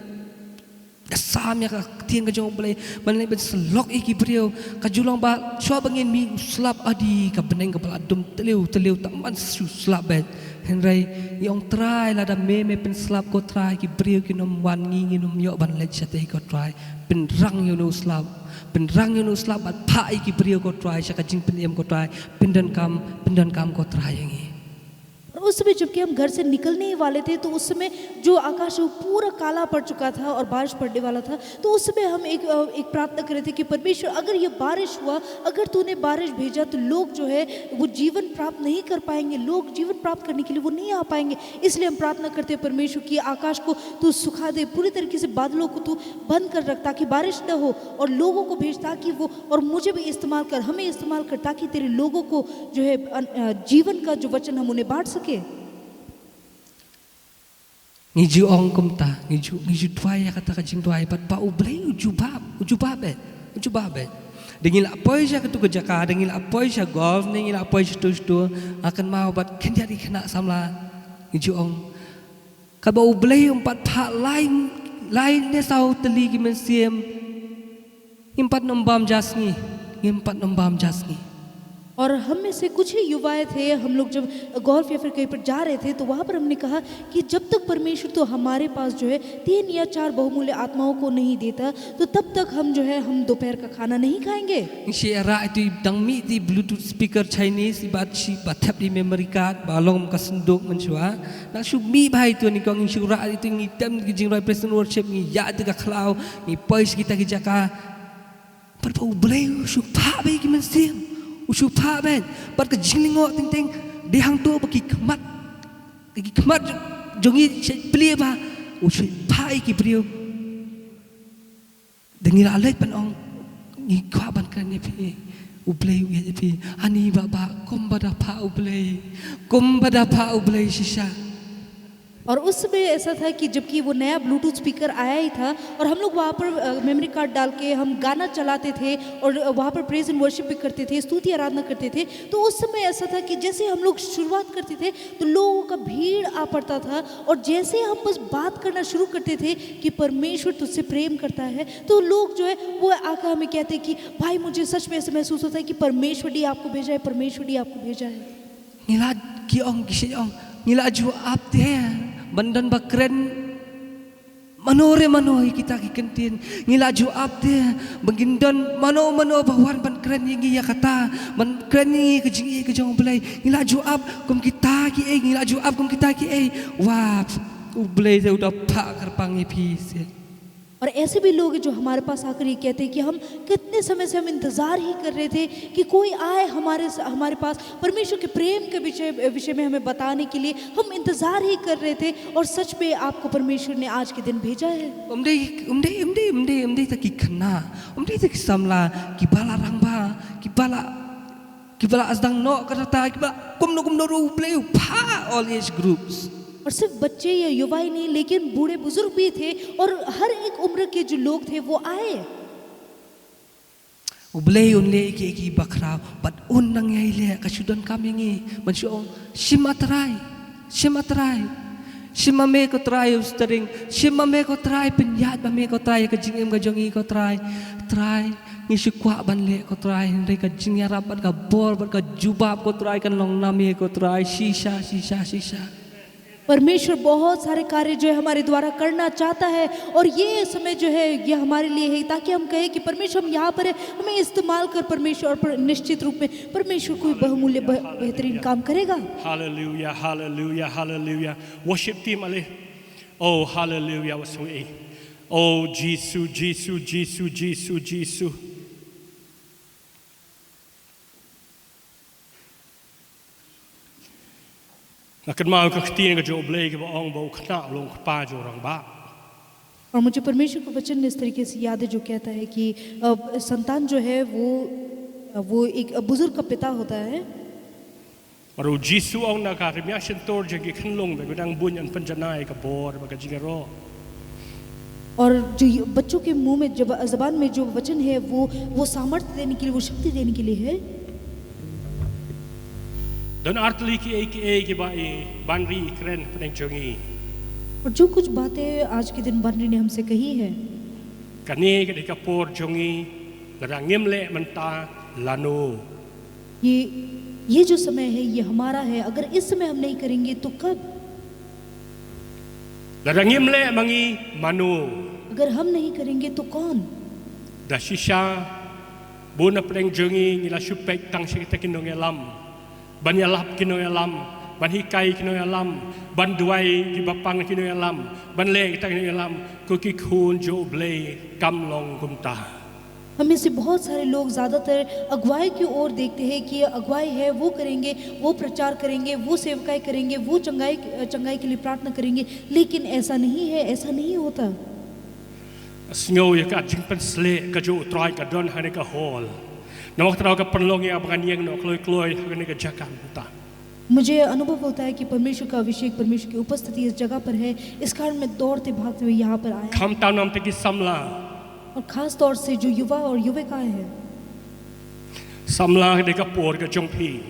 ïasam ïa ka ktien ka jong U Blei, ban leit ban syllok ïa ki briew. Ka ju long ba shuwa ba ngin mih u slap, adi ka bneng kaba la dum tliw tliw, tang ban shu slap beit. Hynrei ngi ong, Trai, lada me me pynslap ko Trai, ki briew kin ym wan, ngi ngin ym ïoh ban leit shatei ko Trai. Pynrang ïa une u slap, pynrang ïa une u slap bad phah ïa ki briew ko Trai sha ka jingpynim ko Trai. Pyndonkam, pyndonkam ko Trai ïa ngi. और उस समय जबकि हम घर से निकलने ही वाले थे, तो उस समय जो आकाश है वो पूरा काला पड़ चुका था और बारिश पड़ने वाला था। तो उस समय हम एक, अ, एक प्रार्थना कर रहे थे कि परमेश्वर, अगर ये बारिश हुआ, अगर तूने बारिश भेजा, तो लोग जो है वो जीवन प्राप्त नहीं कर पाएंगे, लोग जीवन प्राप्त करने के लिए वो नहीं आ पाएंगे। इसलिए हम प्रार्थना करते हैं, परमेश्वर, कि आकाश को तू सुखा दे, पूरी तरीके से बादलों को तू बंद कर रख, ताकि बारिश न हो, और लोगों को भेज, ताकि वो, और मुझे भी इस्तेमाल कर, हमें इस्तेमाल कर, ताकि तेरे लोगों को जो है, अन-, अ, जीवन का जो वचन हम उन्हें बांट सके। Ngi ju ong kumta, ngi ju, ngi ju duwai ïa kata ka jingduwai, bad ba U Blei u jubab, u jubab eh, u jubab eh. Da ngi la poi sha katu ka jaka, da ngi la poi sha golf, da ngi la poi sha tu sha tu, nga kynmaw bad khyndiat ki khynnah samla, ngi ju ong, katba U Blei um pat phah lai, lai ne saw tylli ki mynsiem, ngim pat nym bam ja sngi, ngim pat nym bam ja sngi. और हम में से कुछ ही युवाएं थे, हम लोग जब गोल्फ या फिर कहीं पर जा रहे थे, तो वहाँ पर हमने कहा कि जब तक परमेश्वर तो हमारे पास जो है तीन या चार बहुमूल्य आत्माओं को नहीं देता, तो तब तक हम जो है हम दोपहर का खाना नहीं खाएंगे। Ngi shi rah itu i dang mih ti Bluetooth speaker Chinese, i bat shi ba thep di memory card ba long ka synduk mynshuwa. Na shu mih bha itu, ni kong ngi shu rah itu, ngi tem ki jingrwai praise and worship, ngi ïa itu ka khlaw, ngi poi shi kita ki jaka. Pat ba U Blei u shu phah bad ki mynsiem, u shu phah bad, pat ka jinglyngngoh teng teng, dei hangto ba ki khmat, ki khmat jong ngi shu plie ba u shu phah ïa ki briew. Da ngi la leit ban ong, ngi kwah ban kren ïa phi, U Blei u ïeit ïa phi. Ani ba ba, kumba da phah U Blei, kumba da phah U Blei shisha. और उस समय ऐसा था कि जबकि वो नया ब्लूटूथ स्पीकर आया ही था और हम लोग वहाँ पर मेमोरी कार्ड डाल के हम गाना चलाते थे और वहाँ पर प्रेज एंड वर्शिप भी करते थे, स्तुति आराधना करते थे। तो उस समय ऐसा था कि जैसे हम लोग शुरुआत करते थे तो लोगों का भीड़ आ पड़ता था और जैसे हम बस बात करना शुरू करते थे कि परमेश्वर तुझसे प्रेम करता है, तो लोग जो है वो आकर हमें कहते कि भाई, मुझे सच में ऐसे महसूस होता है कि परमेश्वर ही आपको भेजा है, परमेश्वर ही आपको भेजा है। Ngi la ki ong ki shi ong, ngi la ju ap te ban don ba kren mano re mano ïa kita ki kyntien. Ngi la ju ap te ba ngin don mano mano ba wan ban kren ïa ngi ïa kata, ban kren ïa ngi ka jingïeit ka jong U Blei. Ngi la ju ap kum kita ki ei, ngi la ju ap kum kita ki ei. Wa, U Blei te u da phah kyrpang ïa phi seh. और ऐसे भी लोग हैं जो हमारे पास आकर ये कहते हैं कि हम कितने समय से हम इंतज़ार ही कर रहे थे कि कोई आए हमारे स- हमारे पास परमेश्वर के प्रेम के विषय विषय में हमें बताने के लिए। हम इंतज़ार ही कर रहे थे और सच में आपको परमेश्वर ने आज के दिन भेजा है। Um dei, um dei, um dei, um dei, um dei ta ki khynnah, um dei ta ki samla, ki ba la rangbah, ki ba la, ki ba la sdang noh ka rta, ki ba la kumno kumno ruh U Blei u phah all age groups. और सिर्फ बच्चे या युवा ही नहीं, लेकिन बूढ़े बुजुर्ग भी थे और हर एक उम्र के जो लोग थे, वो आए। U Blei un leh ïa ki, ïa ki bakhraw, bad un nang ïai leh, ka shu donkam ïa ngi ban shu ong, shim A Trai, shim A Trai. Shim ma me ko Trai, u string, shim ma me ko Trai, pynïaid ma me ko Trai ïa ka jingim ka jong ngi ko Trai. Trai, ngi shu kwah ban leh ko Trai, hynrei ka jingïarap bad ka bor bad ka jubab ko Trai kan long na me ko Trai, shisha, shisha, shisha. परमेश्वर बहुत सारे कार्य जो है हमारे द्वारा करना चाहता है और ये समय जो है ये हमारे लिए है, ताकि हम कहें कि परमेश्वर, हम यहाँ पर है, हमें इस्तेमाल कर परमेश्वर। और पर, निश्चित रूप में परमेश्वर कोई बहुमूल्य ब- बेहतरीन काम करेगा। Hallelujah, hallelujah, hallelujah. Worship team, ale. Oh, hallelujah, wa song ei. Oh, Jisu, Jisu, Jisu, Jisu, Jisu. Nga kynmaw ka ktien ka jong U Blei kaba ong ba u khynnah u long u kpa jong u rangbah. और मुझे परमेश्वर का वचन इस तरीके से याद है, जो कहता है कि अ, संतान जो है वो अ, वो एक बुजुर्ग का पिता होता है। Bad u Jisu u ong na ka rmiang shyntur jong ki khunlung ba ki dang bun, yn pynjanai ka bor bad ka jingïaroh. और जो ये बच्चों के मुंह में जब जबान में जो वचन है वो वो सामर्थ्य देने के लिए, वो शक्ति देने के लिए है। Don artylli kiei kiei kiba i banri i kren hapdeng jong ngi. और जो कुछ बातें आज के दिन बनरी ने हमसे कही है, Kane ka dei ka por jong ngi, lada ngim leh mynta, lano? ये ये जो समय है ये हमारा है, अगर इस समय हम नहीं करेंगे तो कब? Lada ngim leh ma ngi, mano? अगर हम नहीं करेंगे तो कौन? Da shisha, bun hapdeng jong ngi ngi la shu peit tang sha kita ki nongïalam, ban ïalap ki nongïalam, ban hikai ki nongïalam, ban duwai kiba pang ki nongïalam, ban leh kita ki nongïalam. Ko ki khun jong U Blei, kam long kumta. हम में से बहुत सारे लोग ज़्यादातर अगुवाई की ओर देखते हैं कि अगुवाई है, वो करेंगे, वो प्रचार करेंगे, वो सेवकाई करेंगे, वो चंगाई चंगाई के लिए प्रार्थना करेंगे, लेकिन ऐसा नहीं है, ऐसा नहीं होता। Sngew ïa ka jingpynsleh ka jong U Trai ka don ha kane ka hall. Namar kata ka pynlong ïa nga ba ngan ïeng noh kloi kloi ha kane ka jaka mynta. मुझे अनुभव होता है कि परमेश्वर का अभिषेक, परमेश्वर की उपस्थिति इस जगह पर है, इस कारण मैं दौड़ते भागते हुए यहाँ पर आया। Khamtam namar kita ki samla. और खास तौर से जो युवा और युविकाएं हैं, Samla ka dei ka por ka jong phi.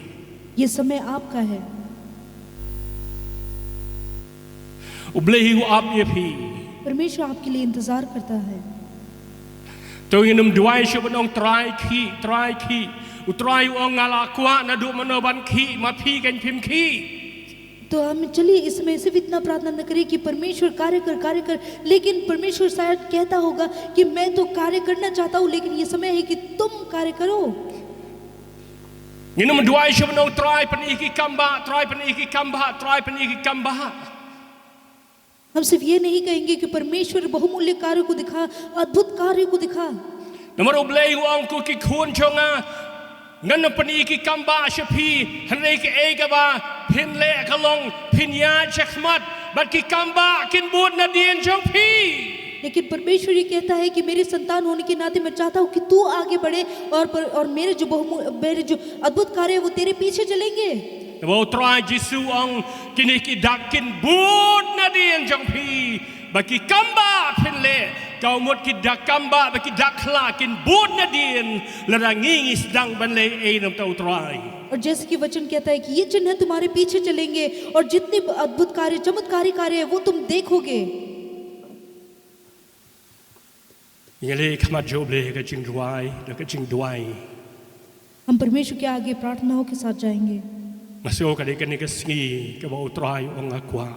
ये समय आपका है। U Blei u ap ïa phi. परमेश्वर आपके लिए इंतजार करता है। To ngin ym duwai shuh ban ong Trai khih, Trai khih. U Trai u ong nga la kwah naduh mynno ban khih, ma phi kan phim khih. तो हम चलिए, इसमें सिर्फ इतना प्रार्थना न करें कि परमेश्वर कार्य कर, कार्य कर, लेकिन परमेश्वर शायद कहता होगा कि मैं तो कार्य करना चाहता हूँ, लेकिन ये समय है कि तुम कार्य करो। Ngin ym duwai shuh ban ong Trai pyni ki kam bah, Trai pyni ki kam bah, Trai pyni ki kam bah. हम सिर्फ ये नहीं कहेंगे कि परमेश्वर बहुमूल्य कार्य को दिखा, अद्भुत कार्य को दिखा। Namar U Blei u ong, ko ki khun jong nga, ngan ym pyni ki kam bah sha phi, hynrei kaei kaba phin leh ka long phin ïaid shakhmat, bad ki kam bah kin bud nadien jong phi. लेकिन परमेश्वर ये कहता है कि मेरी संतान होने के नाते मैं चाहता हूँ कि तू आगे बढ़े और पर, और मेरे जो बहुमू मेरे जो अद्भुत कार्य है वो तेरे पीछे चलेंगे। Namar U Trai Jisu u ong, kine ki dak kin bud nadien jong phi, ba ki kam bah phin leh, ka mut ki dak kam bah, ba ki dak khla kin bud nadien, lada ngi ngi sdang ban leh ei na bynta U Trai. और जैसे कि वचन कहता है कि ये चिन्ह तुम्हारे पीछे चलेंगे और जितने अद्भुत कार्य, चमत्कारी कार्य है, वो तुम देखोगे। Ngi leit khmat jong U Blei ha ka jingduwai, da ka jingduwai. हम परमेश्वर के आगे प्रार्थनाओं के साथ जाएंगे। Nga sngew ka dei kane ka sngi kaba U Trai u ong nga kwah.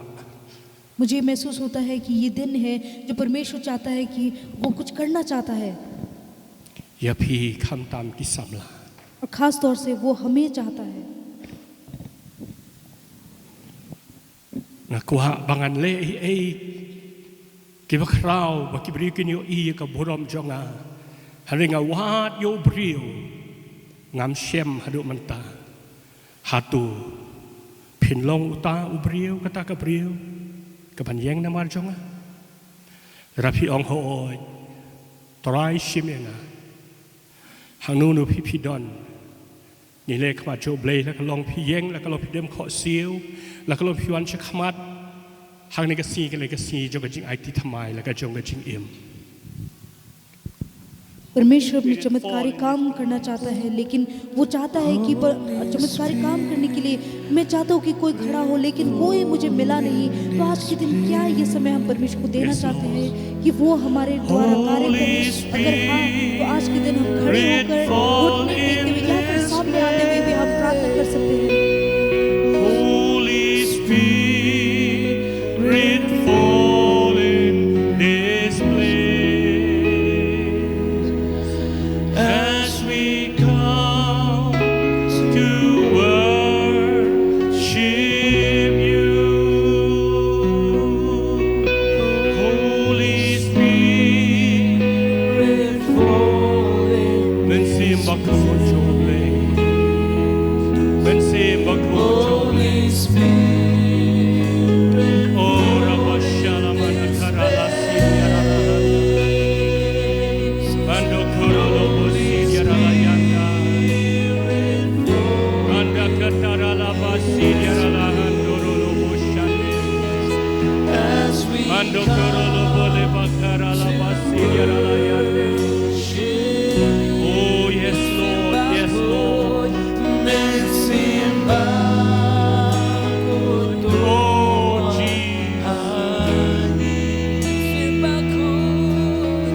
मुझे महसूस होता है कि ये दिन है जो परमेश्वर चाहता है कि वो कुछ करना चाहता है। Ïa phi khamtam ki samla. और खास तौर से वो हमें चाहता है। Nga kwah ba ngan leh ei ei kiba khraw ba ki briew kin ïohi ïa ka burom jong nga. Hynrei nga wad ïa u briew ngam shem haduh mynta. Hato phin long uta u briew, kata ka briew kaban ïeng namar jong nga? Lada phi ong hooid, Trai shim ïa nga. Hangno hangno phi phi don, ngi leit khmat jong U Blei, la ka long phi ïeng, la ka long phi dem khohsiew, la ka long phi wan shakhmat. Hangne ka sngi ka long ka sngi jong ka jingaiti thymmai, la ka jong ka jingim. परमेश्वर अपने चमत्कारी काम करना चाहता है, लेकिन वो चाहता है कि पर, चमत्कारी काम करने के लिए मैं चाहता हूँ कि कोई खड़ा हो, लेकिन कोई मुझे मिला नहीं। तो आज के दिन क्या ये समय हम परमेश्वर को देना चाहते हैं कि वो हमारे द्वारा कार्य करे? अगर हाँ, तो आज के दिन हम खड़े होकर घुटने टेकते हुए या फिर सामने आते हुए भी हम प्रार्थना कर सकते हैं। Holy Spirit, fall in this place as we come to worship you. Holy Spirit, fall in this place. Mynsiem Bakhuid jong U Blei. Mynsiem Bakhuid jong U Blei. Oh, yes, Lord. Yes, Lord. Oh, Jesus.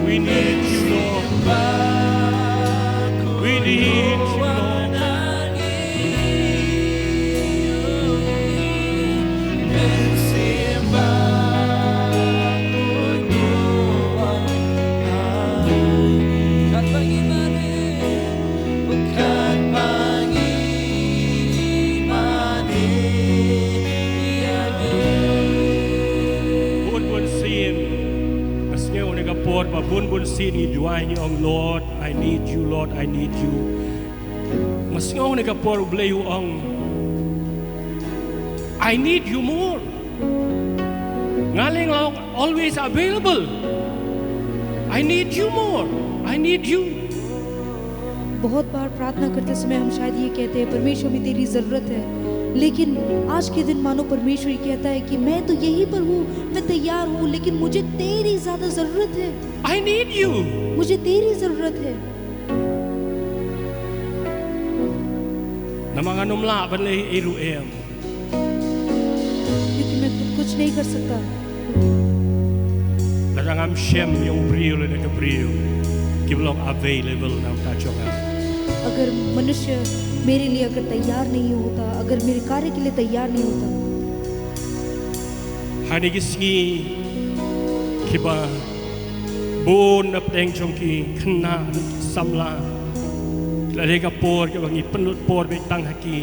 We need you, Lord. We need you, Lord. Bun bun sien, nga sngew ha kane ka por ba bun bun sien ngi duwai, ngi ong, Lord, I need you, Lord, I need you. Nga sngew ha kane ka por U Blei u ong, I need you more. Nga leh nga long always available. I need you more. I need you. बहुत बार प्रार्थना करते समय हम शायद ये कहते हैं, परमेश्वर, हमें तेरी ज़रूरत है। लेकिन आज के दिन मानो परमेश्वर ये कहता है कि मैं तो यहीं पर हूँ, मैं तैयार हूँ, लेकिन मुझे तेरी ज़्यादा ज़रूरत है। I need you. मुझे तेरी ज़रूरत है। Ma ngan ym lah ban leh ei ruh em. क्योंकि मैं खुद कुछ नहीं कर सकता। Lada ngam shem ïa u briew lane ka briew kiba long available na ka bynta jong nga. अगर मनुष्य मेरे लिए अगर तैयार नहीं होता, अगर मेरे कार्य के लिए तैयार नहीं होता। Ha kine ki sngi kiba bun na pdeng jong ki khynnah ki samla, la dei ka por kaba ngi pynlut por beit tang ha ki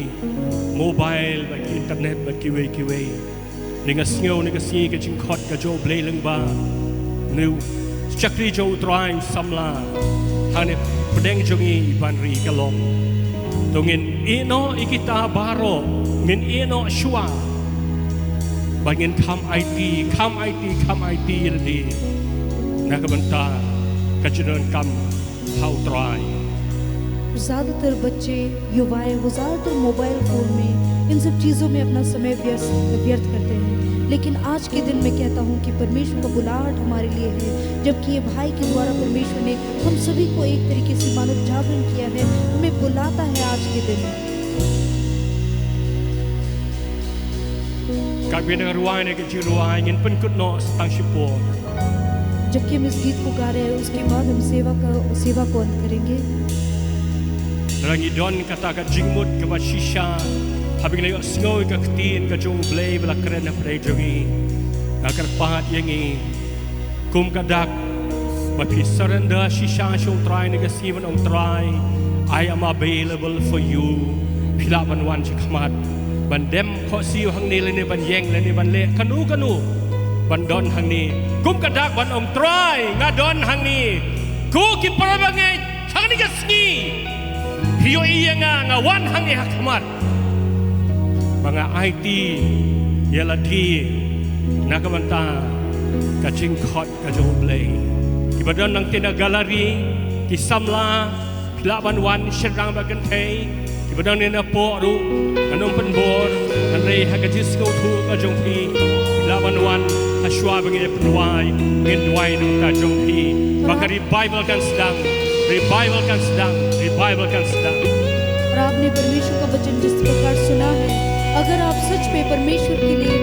mobile bad ki internet bad kiwei kiwei. Nga sngew ha kine ki sngi ka jingkhot ka jong U Blei lyngba une u shakri jong U Trai, u samla hangne pdeng jong ngi, i Banri ka long. To ngin ïeh noh ïa kita baroh, ngin ïeh noh shuwa. Ba ngin kham aiti, kham aiti, kham aiti lade na ka bynta ka jingdonkam ha U Trai. ज़्यादातर बच्चे, युवाएं, वो ज़्यादातर मोबाइल फ़ोन में, इन सब चीज़ों में अपना समय व्यस्त, व्यर्थ करते हैं। लेकिन आज के दिन मैं कहता हूँ कि परमेश्वर का बुलाहट हमारे लिए है, जबकि ये भाई के द्वारा परमेश्वर ने हम सभी को एक तरीके से मानो जागरण किया है, हमें बुलाता है आज के दिन। Ka bynta ka rwai ne ka jingrwai ngin pynkut noh sa tang shipor. जबकि हम इस गीत को गा रहे हैं, उसके बाद हम सेवा का, सेवा को अंत करेंगे। Lada ngi don kata ka jingmut kaba shisha haba ngi la ïohsngew ïa ka ktien ka jong U Blei ba la kren ha pdeng jong ngi, nga kyrpad ïa ngi kum ka dak ba phi surrender shisha sha U Trai ha kine ki sngi ban ong, Trai, I am available for you. Phi lah ban wan sha khmat ban dem khohsiew hangne lane ban ïeng lane ban leh kano kano ban don hangne. Kum ka dak ban ong, Trai, nga don hangne. Ko ki para bangeit, ha kine ki sngi phi ïohi ïa nga, nga wan hangne ha khmat ba nga aiti ïa lade na ka bynta ka jingkhot ka jong U Blei. Kiba don nangta na gallery, ki samla, phi lah ban wan shynrang bad kynthei. Kiba don na poh ruh, ngan ym pynbor, hynrei ha ka jingsngewthuh ka jong phi, phi lah ban wan ha shuwa ba ngin ïa pynduwai, ngin duwai na ka bynta jong phi. Ba ka revival kan sdang, revival kan sdang, revival kan sdang. और आपने परमेश्वर का वचन जिस प्रकार सुना है, अगर आप सच में परमेश्वर के लिए,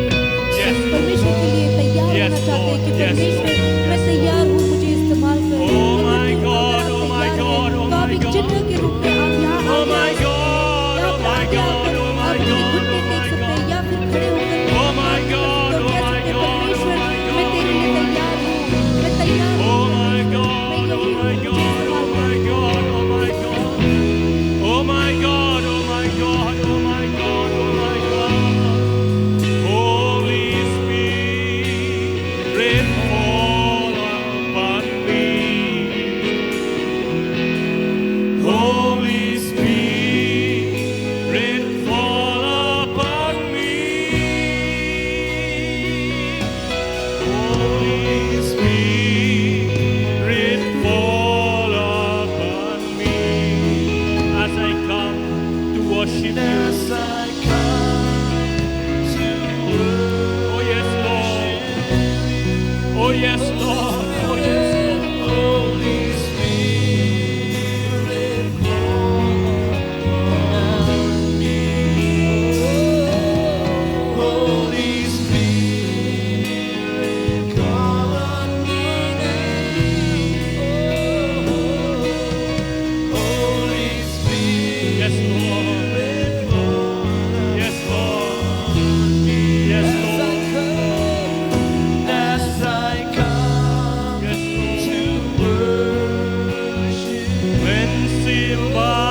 Yes. परमेश्वर के लिए तैयार Yes, होना चाहते हैं Lord. कि Yes, परमेश्वर, Lord. मैं Yes, तैयार Lord. हूँ, मुझे इस्तेमाल कर। Oh my God, oh my God, oh my God. तो आप एक चिन्ह के रूप में आप यहाँ आगे आ सकते हैं। Oh my God, oh my God, oh my God, oh my God. या फिर आगे आकर आप अपने घुटने टेक सकते हैं, या फिर खड़े होकर Oh my God, oh my God, oh my God. परमेश्वर, मैं तेरे लिए तैयार हूँ, मैं तैयार हूँ। Oh my God, oh my God, oh my God, oh my God. Oh my God, oh my God, oh my God, oh my God. Holy Spirit, fall upon me. Holy Spirit, fall upon me. Holy Spirit, fall upon me. As I come to worship you. As I come to worship you. Oh yes, Lord. Oh yes, Lord. Oh yes, Lord. Holy Spirit, Holy Spirit, call on me. Holy Spirit, Yes, Lord. Yes, Lord. Yes, Lord. As I come Yes, Lord. to worship. When silver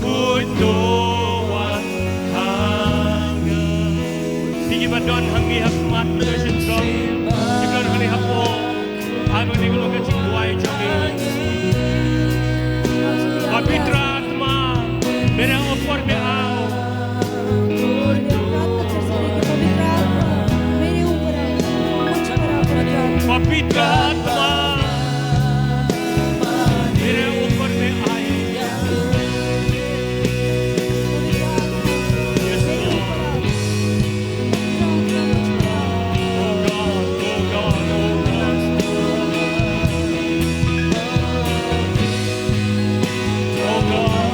could no one hunger. Phi kiba don hangne ha khmat, phi kiba don hangne hapoh. Hangne ka long ka jingduwai jong ngi. पवित्र आत्मा मेरे ऊपर में आओ। पवित्र आत्मा मेरे ऊपर आओ, मुझ पर आओ, पवित्र आत्मा। पवित्र आत्मा मेरे ऊपर में आए। Yes, Lord. Oh God, oh God, oh God. Oh God.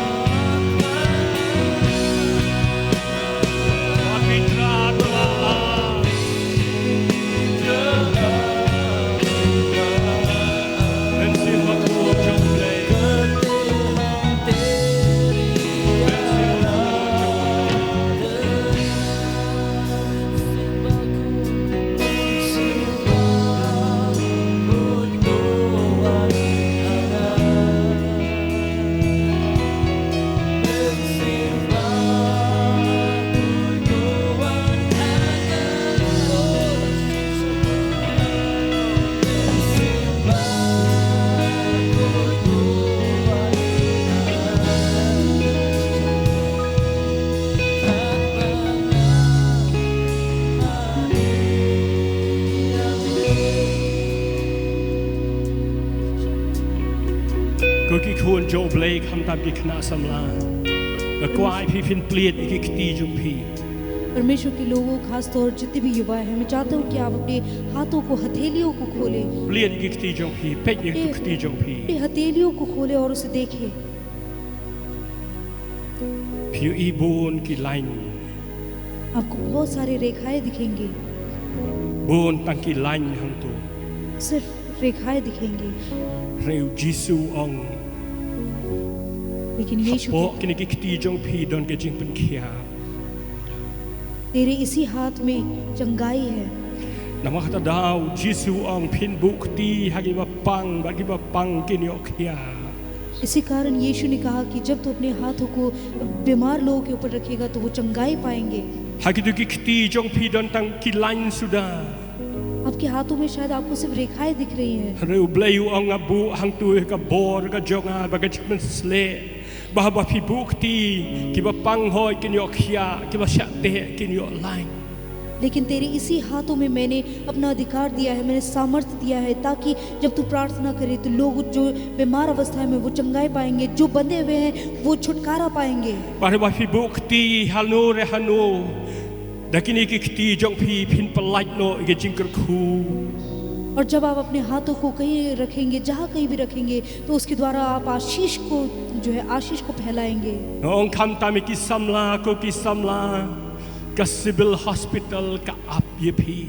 Khublei khamtam ki khynnah samla. Nga kwah ïa phi phin plied ïa ki kti jong phi. परमेश्वर के लोगों, खासतौर जितने भी युवा हैं, मैं चाहता हूँ कि आप अपने हाथों को, हथेलियों को खोलें। Plied ïa ki kti jong phi, peit ïa ki kti jong phi. अपनी हथेलियों को खोलें और उसे देखें। Phi ïohi bun ki lain. आपको बहुत सारी रेखाएं दिखेंगी। Bun tang ki lain hangto. सिर्फ रेखाएं दिखेंगी। Hynrei u Jisu u ong, लेकिन यीशु hapoh kine ki kti jong phi don ka jingpynkhiah. तेरे इसी हाथ में चंगाई है। Namar kata ka daw u Jisu u ong, phin buh kti ha kiba pang, bad kiba pang kin ïoh khiah. इसी कारण यीशु ने कहा कि जब तू अपने हाथों को बीमार लोगों के ऊपर रखेगा तो वो चंगाई पाएंगे। Ha kito ki kti jong phi don tang ki lain suda. आपके हाथों में शायद आपको सिर्फ रेखाएं दिख रही हैं, Hynrei u Blei u ong, nga buh hangto ïa ka bor ka jong nga bad ka jingpynshlur, ba haba phi buh kti, kiba pang hoi kin ïoh khiah, kiba shah teh kin ïoh lait. लेकिन तेरे इसी हाथों में मैंने अपना अधिकार दिया है, मैंने सामर्थ्य दिया है, ताकि जब तू प्रार्थना करे तो लोग जो बीमार अवस्था में, वो चंगाई पाएंगे, जो बंधे हुए हैं वो छुटकारा पाएंगे। Bad haba phi buh kti hano re hano, da kine ki kti jong phi phin pyllait noh ïa ka jingkyrkhu. और जब आप अपने हाथों को कहीं रखेंगे, जहाँ कहीं भी रखेंगे, तो उसके द्वारा आप आशीष को, जो है, आशीष को फैलाएंगे। Nga ong khamtam ïa ki samla, ko ki samla, ka civil hospital ka ap ïa phi.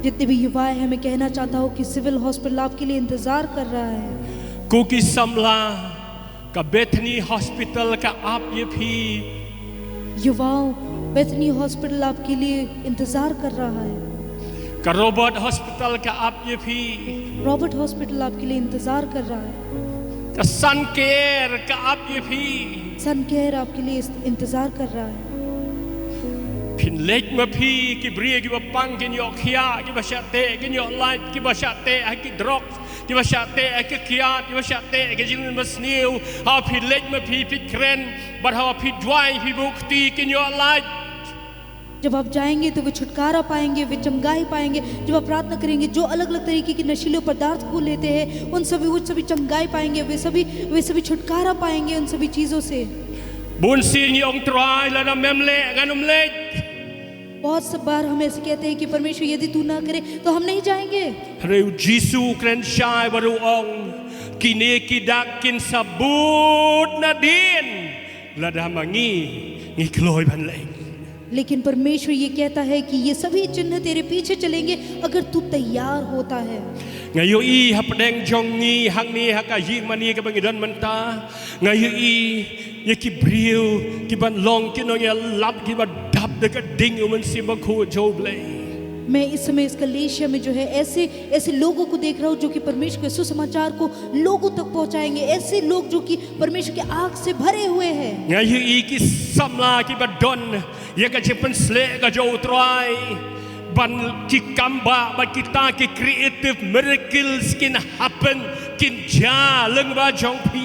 जितने भी युवाएं हैं, मैं कहना चाहता हूँ कि सिविल हॉस्पिटल आपके लिए इंतजार कर रहा है। Ko ki samla, ka Bethany Hospital ka ap ïa phi. युवाओं, बेथनी हॉस्पिटल आपके लिए इंतजार कर रहा है। Ka Robert Hospital ka ap ïa phi. रॉबर्ट हॉस्पिटल आपके लिए इंतजार कर रहा है। Ka Sun Care ka ap ïa phi. सन केयर आपके लिए इस- इंतजार कर रहा है। Phin leit ma phi, ki briew kiba pang kin ïoh khiah, kiba shah teh kin ïoh lait, kiba shah teh ha ki drugs, kiba shah teh ha ki kiad, kiba shah teh ha ki jingmut basniew. Haba phi leit ma phi, phi kren, bad haba phi duwai, phi buh kti, kin ïoh lait. जब आप जाएंगे तो वे छुटकारा पाएंगे, वे चंगाई पाएंगे। जब आप प्रार्थना करेंगे, जो अलग अलग तरीके के नशीले पदार्थ को लेते हैं, उन सभी, वो सभी चंगाई पाएंगे, वे सभी, वे सभी छुटकारा पाएंगे उन सभी चीजों से। Bun sien ngi ong, Trai, lada mem leh, ngan ym leit. बहुत सब बार हम ऐसे कहते हैं कि परमेश्वर, यदि तू ना करे तो हम नहीं जाएंगे। Hynrei u Jisu u kren shai bad u ong, kine ki dak kin sa bud nadien lada ma ngi ngi kloi ban leit. लेकिन परमेश्वर ये कहता है कि ये सभी चिन्ह तेरे पीछे चलेंगे अगर तू तैयार होता है। Nga ïohi hapdeng jong ngi hangne ha ka ïingmane kaba ngi don mynta, nga ïohi ïa ki briew kiban long ki nongïalam kiba dap da ka ding U Mynsiem Bakhuid jong U Blei. मैं इस समय इस कलीसिया में जो है, ऐसे ऐसे लोगों को देख रहा हूँ जो कि परमेश्वर के सुसमाचार को लोगों तक पहुंचाएंगे। ऐसे लोग जो कि परमेश्वर के आग से भरे हुए हैं। Nga ïohi ki samla kiba don ïa ka jingpynshlur ka jong U Trai, ban ki kam ba, ba kita ki creative miracles kin happen, kin jia lyngba jong phi.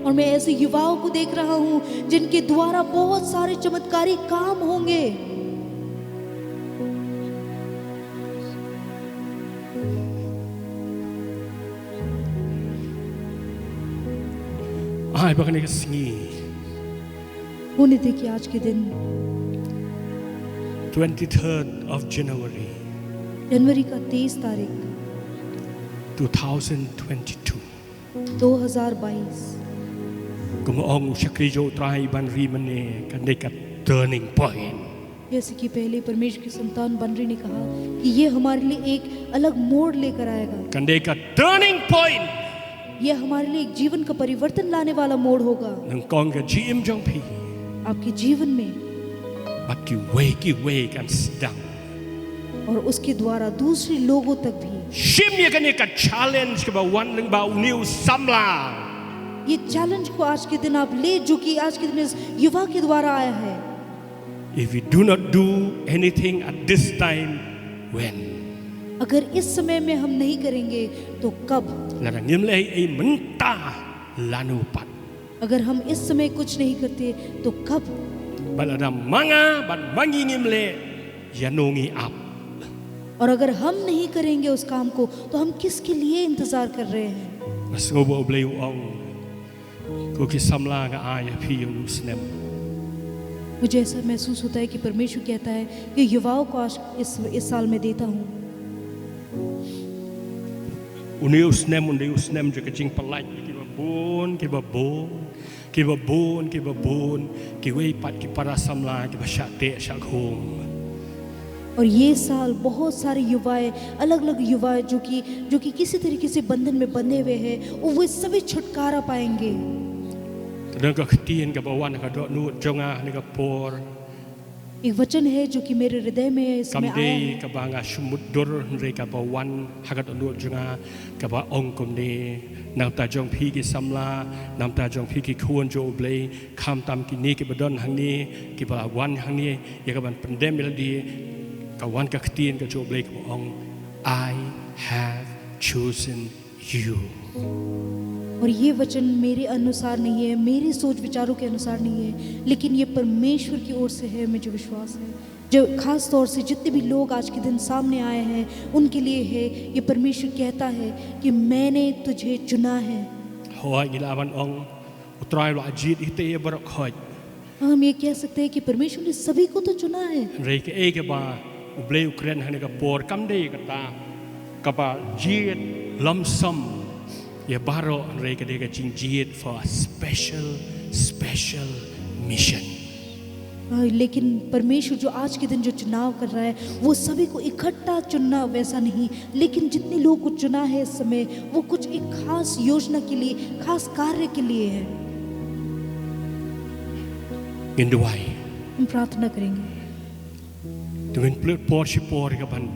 और मैं ऐसे युवाओं को देख रहा हूँ जिनके द्वारा बहुत सारे चमत्कारी काम होंगे। Ai ba kane ka sngi, होने दे कि आज के दिन, twenty-third of January, जनवरी का तेईस तारीख, two thousand twenty-two. दो हज़ार बाईस। Kum ong u shakri jong U Trai Banri mynne, kane ka turning point. जैसे कि पहले परमेश्वर की संतान बनरी ने कहा कि ये हमारे लिए एक अलग मोड़ लेकर आएगा, Kane ka turning point. ये हमारे लिए एक जीवन का परिवर्तन लाने वाला मोड़ होगा। Nyngkong ka jingim jong phi. आपके जीवन में। Bad kiwei kiwei kan sdang. और उसके द्वारा दूसरे लोगों तक भी। Shim ïa kane ka challenge kaba wan lyngba une u samla. ये चैलेंज को आज के दिन आप ले, जो कि आज के दिन इस युवा के द्वारा आया है। If we do not do anything at this time, when? अगर इस समय में हम नहीं करेंगे तो कब? Lada ngim leh ei mynta, lano pat? अगर हम इस समय कुछ नहीं करते तो कब? Bad lada ma nga bad ma ngi ngim leh, ïano ngi ap? और अगर हम नहीं करेंगे उस काम को तो हम किसके लिए इंतजार कर रहे हैं? Sngew ba U Blei u ong, ko ki samla nga ai ïa phi ïa une u snem. मुझे ऐसा महसूस होता है कि परमेश्वर कहता है कि युवाओं को आज इस इस साल मैं देता हूँ। Une u snem, une u snem jong ka jingpyllait ïa kiba bun, kiba bun, kiba bun, kiba bun, kiwei pat ki para samla kiba shah teh shah khum. और ये साल बहुत सारे युवाएं, अलग अलग युवाएं जो कि जो कि किसी तरीके से बंधन में बंधे हुए हैं, वो वे सभी छुटकारा पाएंगे। Ka don ka ktien kaba wan ha ka dohnud jong nga ha kane ka por. एक वचन है जो कि मेरे हृदय में है, इस समय Kam आया dei है। kaba nga shu mutdur, hynrei kaba wan ha ka dohnud jong nga, kaba ong kumne: Na ka bynta jong phi ki samla, na ka bynta jong phi ki khun jong U Blei, khamtam kine kiba don hangne, kiba la wan hangne ïa ka ban pyndem ïa lade, ka wan ka ktien ka jong U Blei kaba ong, "I have chosen you." और ये वचन मेरे अनुसार नहीं है, मेरी सोच विचारों के अनुसार नहीं है, लेकिन ये परमेश्वर की ओर से है। मुझे विश्वास है, जो खास तौर से जितने भी लोग आज के दिन सामने आए हैं, उनके लिए है। ये परमेश्वर कहता है कि मैंने तुझे चुना है। Hooid, ngi lah ban ong, U Trai u la jied ïa kita baroh khoit. हम ये कह सकते हैं कि परमेश्वर ने सभी को तो चुना है। Hynrei kaei kaba U Blei u kren ha kane ka por, kam dei kata kaba jied lump sum ïa baroh, hynrei ka dei ka jingjied for a special, special mission. हाँ, लेकिन परमेश्वर जो आज के दिन जो चुनाव कर रहा है, वो सभी को इकट्ठा चुनना वैसा नहीं, लेकिन जितने लोगों को चुना है इस समय, वो कुछ एक खास योजना के लिए, खास कार्य के लिए है। Ngin duwai. हम प्रार्थना करेंगे। To ngin pynlut por shi por ïa ka ban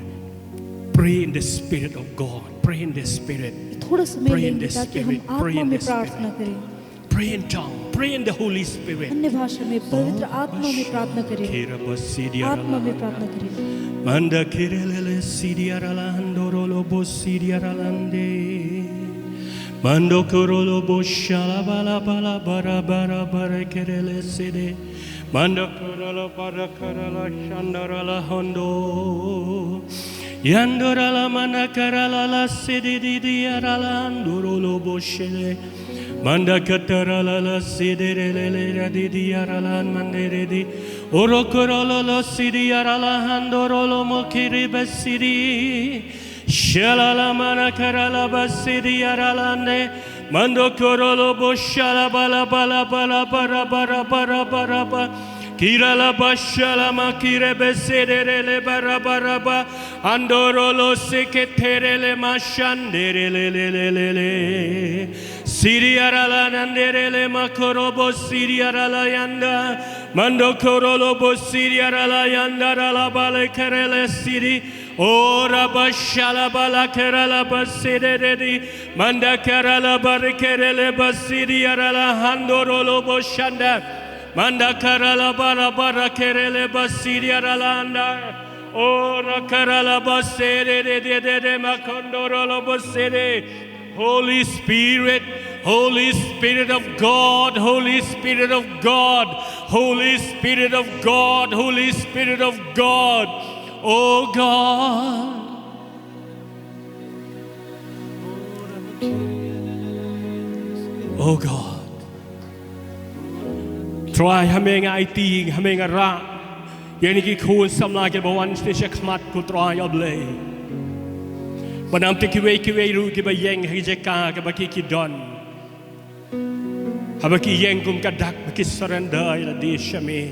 pray in the Spirit of God. Pray in the Spirit. थोड़ा समय Pray in लेंगे the ताकि हम Spirit. Pray आत्मा in में the प्रार्थना Spirit. करें। Pray in tongue. Pray in the Holy Spirit. अन्य भाषा में, पवित्र आत्मा में प्रार्थना करें। आत्मा में प्रार्थना करें। Manda kirele sidi arala handoro lobo sidi aralande. Mando korolo bo shala bala bala bara bara bara kerele sidi. Manda karala para karala shandarala hondo. Yandorala mana karala la sidi di di arala andorolo boshele. Manda katarala la sidi re le le ra di di arala mandere di. Oro korolo lo sidi arala handorolo mokiri besidi. Shalala mana karala basidi aralande. Mando korolo bo shala bala bala bala bara bara bara bara ba. Kira la ba shala ma kire be sede re le bara bara ba. Andoro lo se ke tere le ma shandere le le le le le. Siri arala nandere le ma korobo siri arala yanda. Mando korolo bo siri arala yanda rala bale kerele siri. Ora bashala bala kerala basiri dedi. Manda kerala bari kerele basiri arala handoro lobo shanda. Manda kerala bara bara kerele basiri arala anda. Ora kerala basiri dedi dedi makondoro lobo siri. Holy Spirit, Holy Spirit of God, Holy Spirit of God, Holy Spirit of God, Holy Spirit of God. Oh God. Oh God. Trai ha me nga aiti, ha me nga rah. Ïa kine ki khun samla kiba wan sha khmat ko Trai O Blei. Ba ym tip kiwei kiwei ruh kiba ïeng ha ki jaka kiba ki ki don. Haba ki ïeng kum ka dak ba ki surrender ïa lade sha me.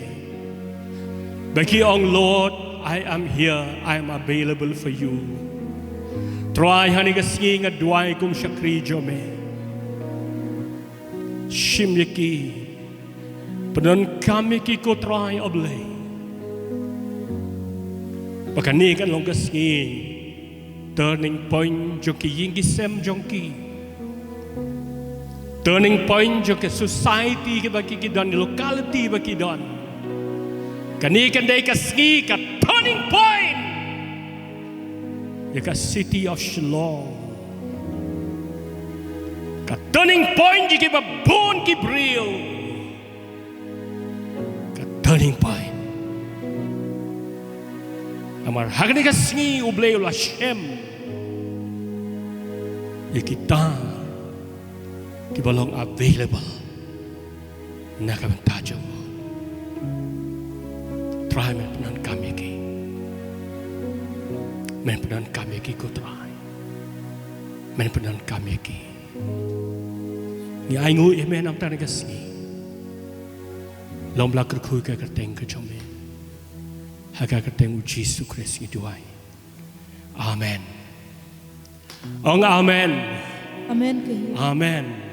Ba ki ong, Lord, I am here, I am available for you. Trai ha kane ka sngi nga duwai kum shakri jong me. Shim ïa ki. Pyndonkam ïa ki ko Trai O Blei. Ba kane kan long ka sngi turning point jong ki ïing ki sem jong ki. Turning point jong ka society kiba ki ki don, locality ba ki don. Kane kan dei ka sngi ka turning point. Ïa ka city of Shillong. Ka turning point jong kiba bun ki briew. Ka turning point. Namar ha kane ka sngi U Blei u la shem ïa kita kiba long available na ka bynta jong u. Trai, men pyndonkam ïa ki. Men pyndonkam ïa ki, ko Trai. Men pyndonkam ïa ki. Ngi ainguh ïa me namar kane ka sngi. Long ba la kyrkhu ka kyrteng ka jong me. Ha ka kyrteng u Jisu Khrist ngi duwai. Amen. Ong amen. Amen, ka hi. Amen.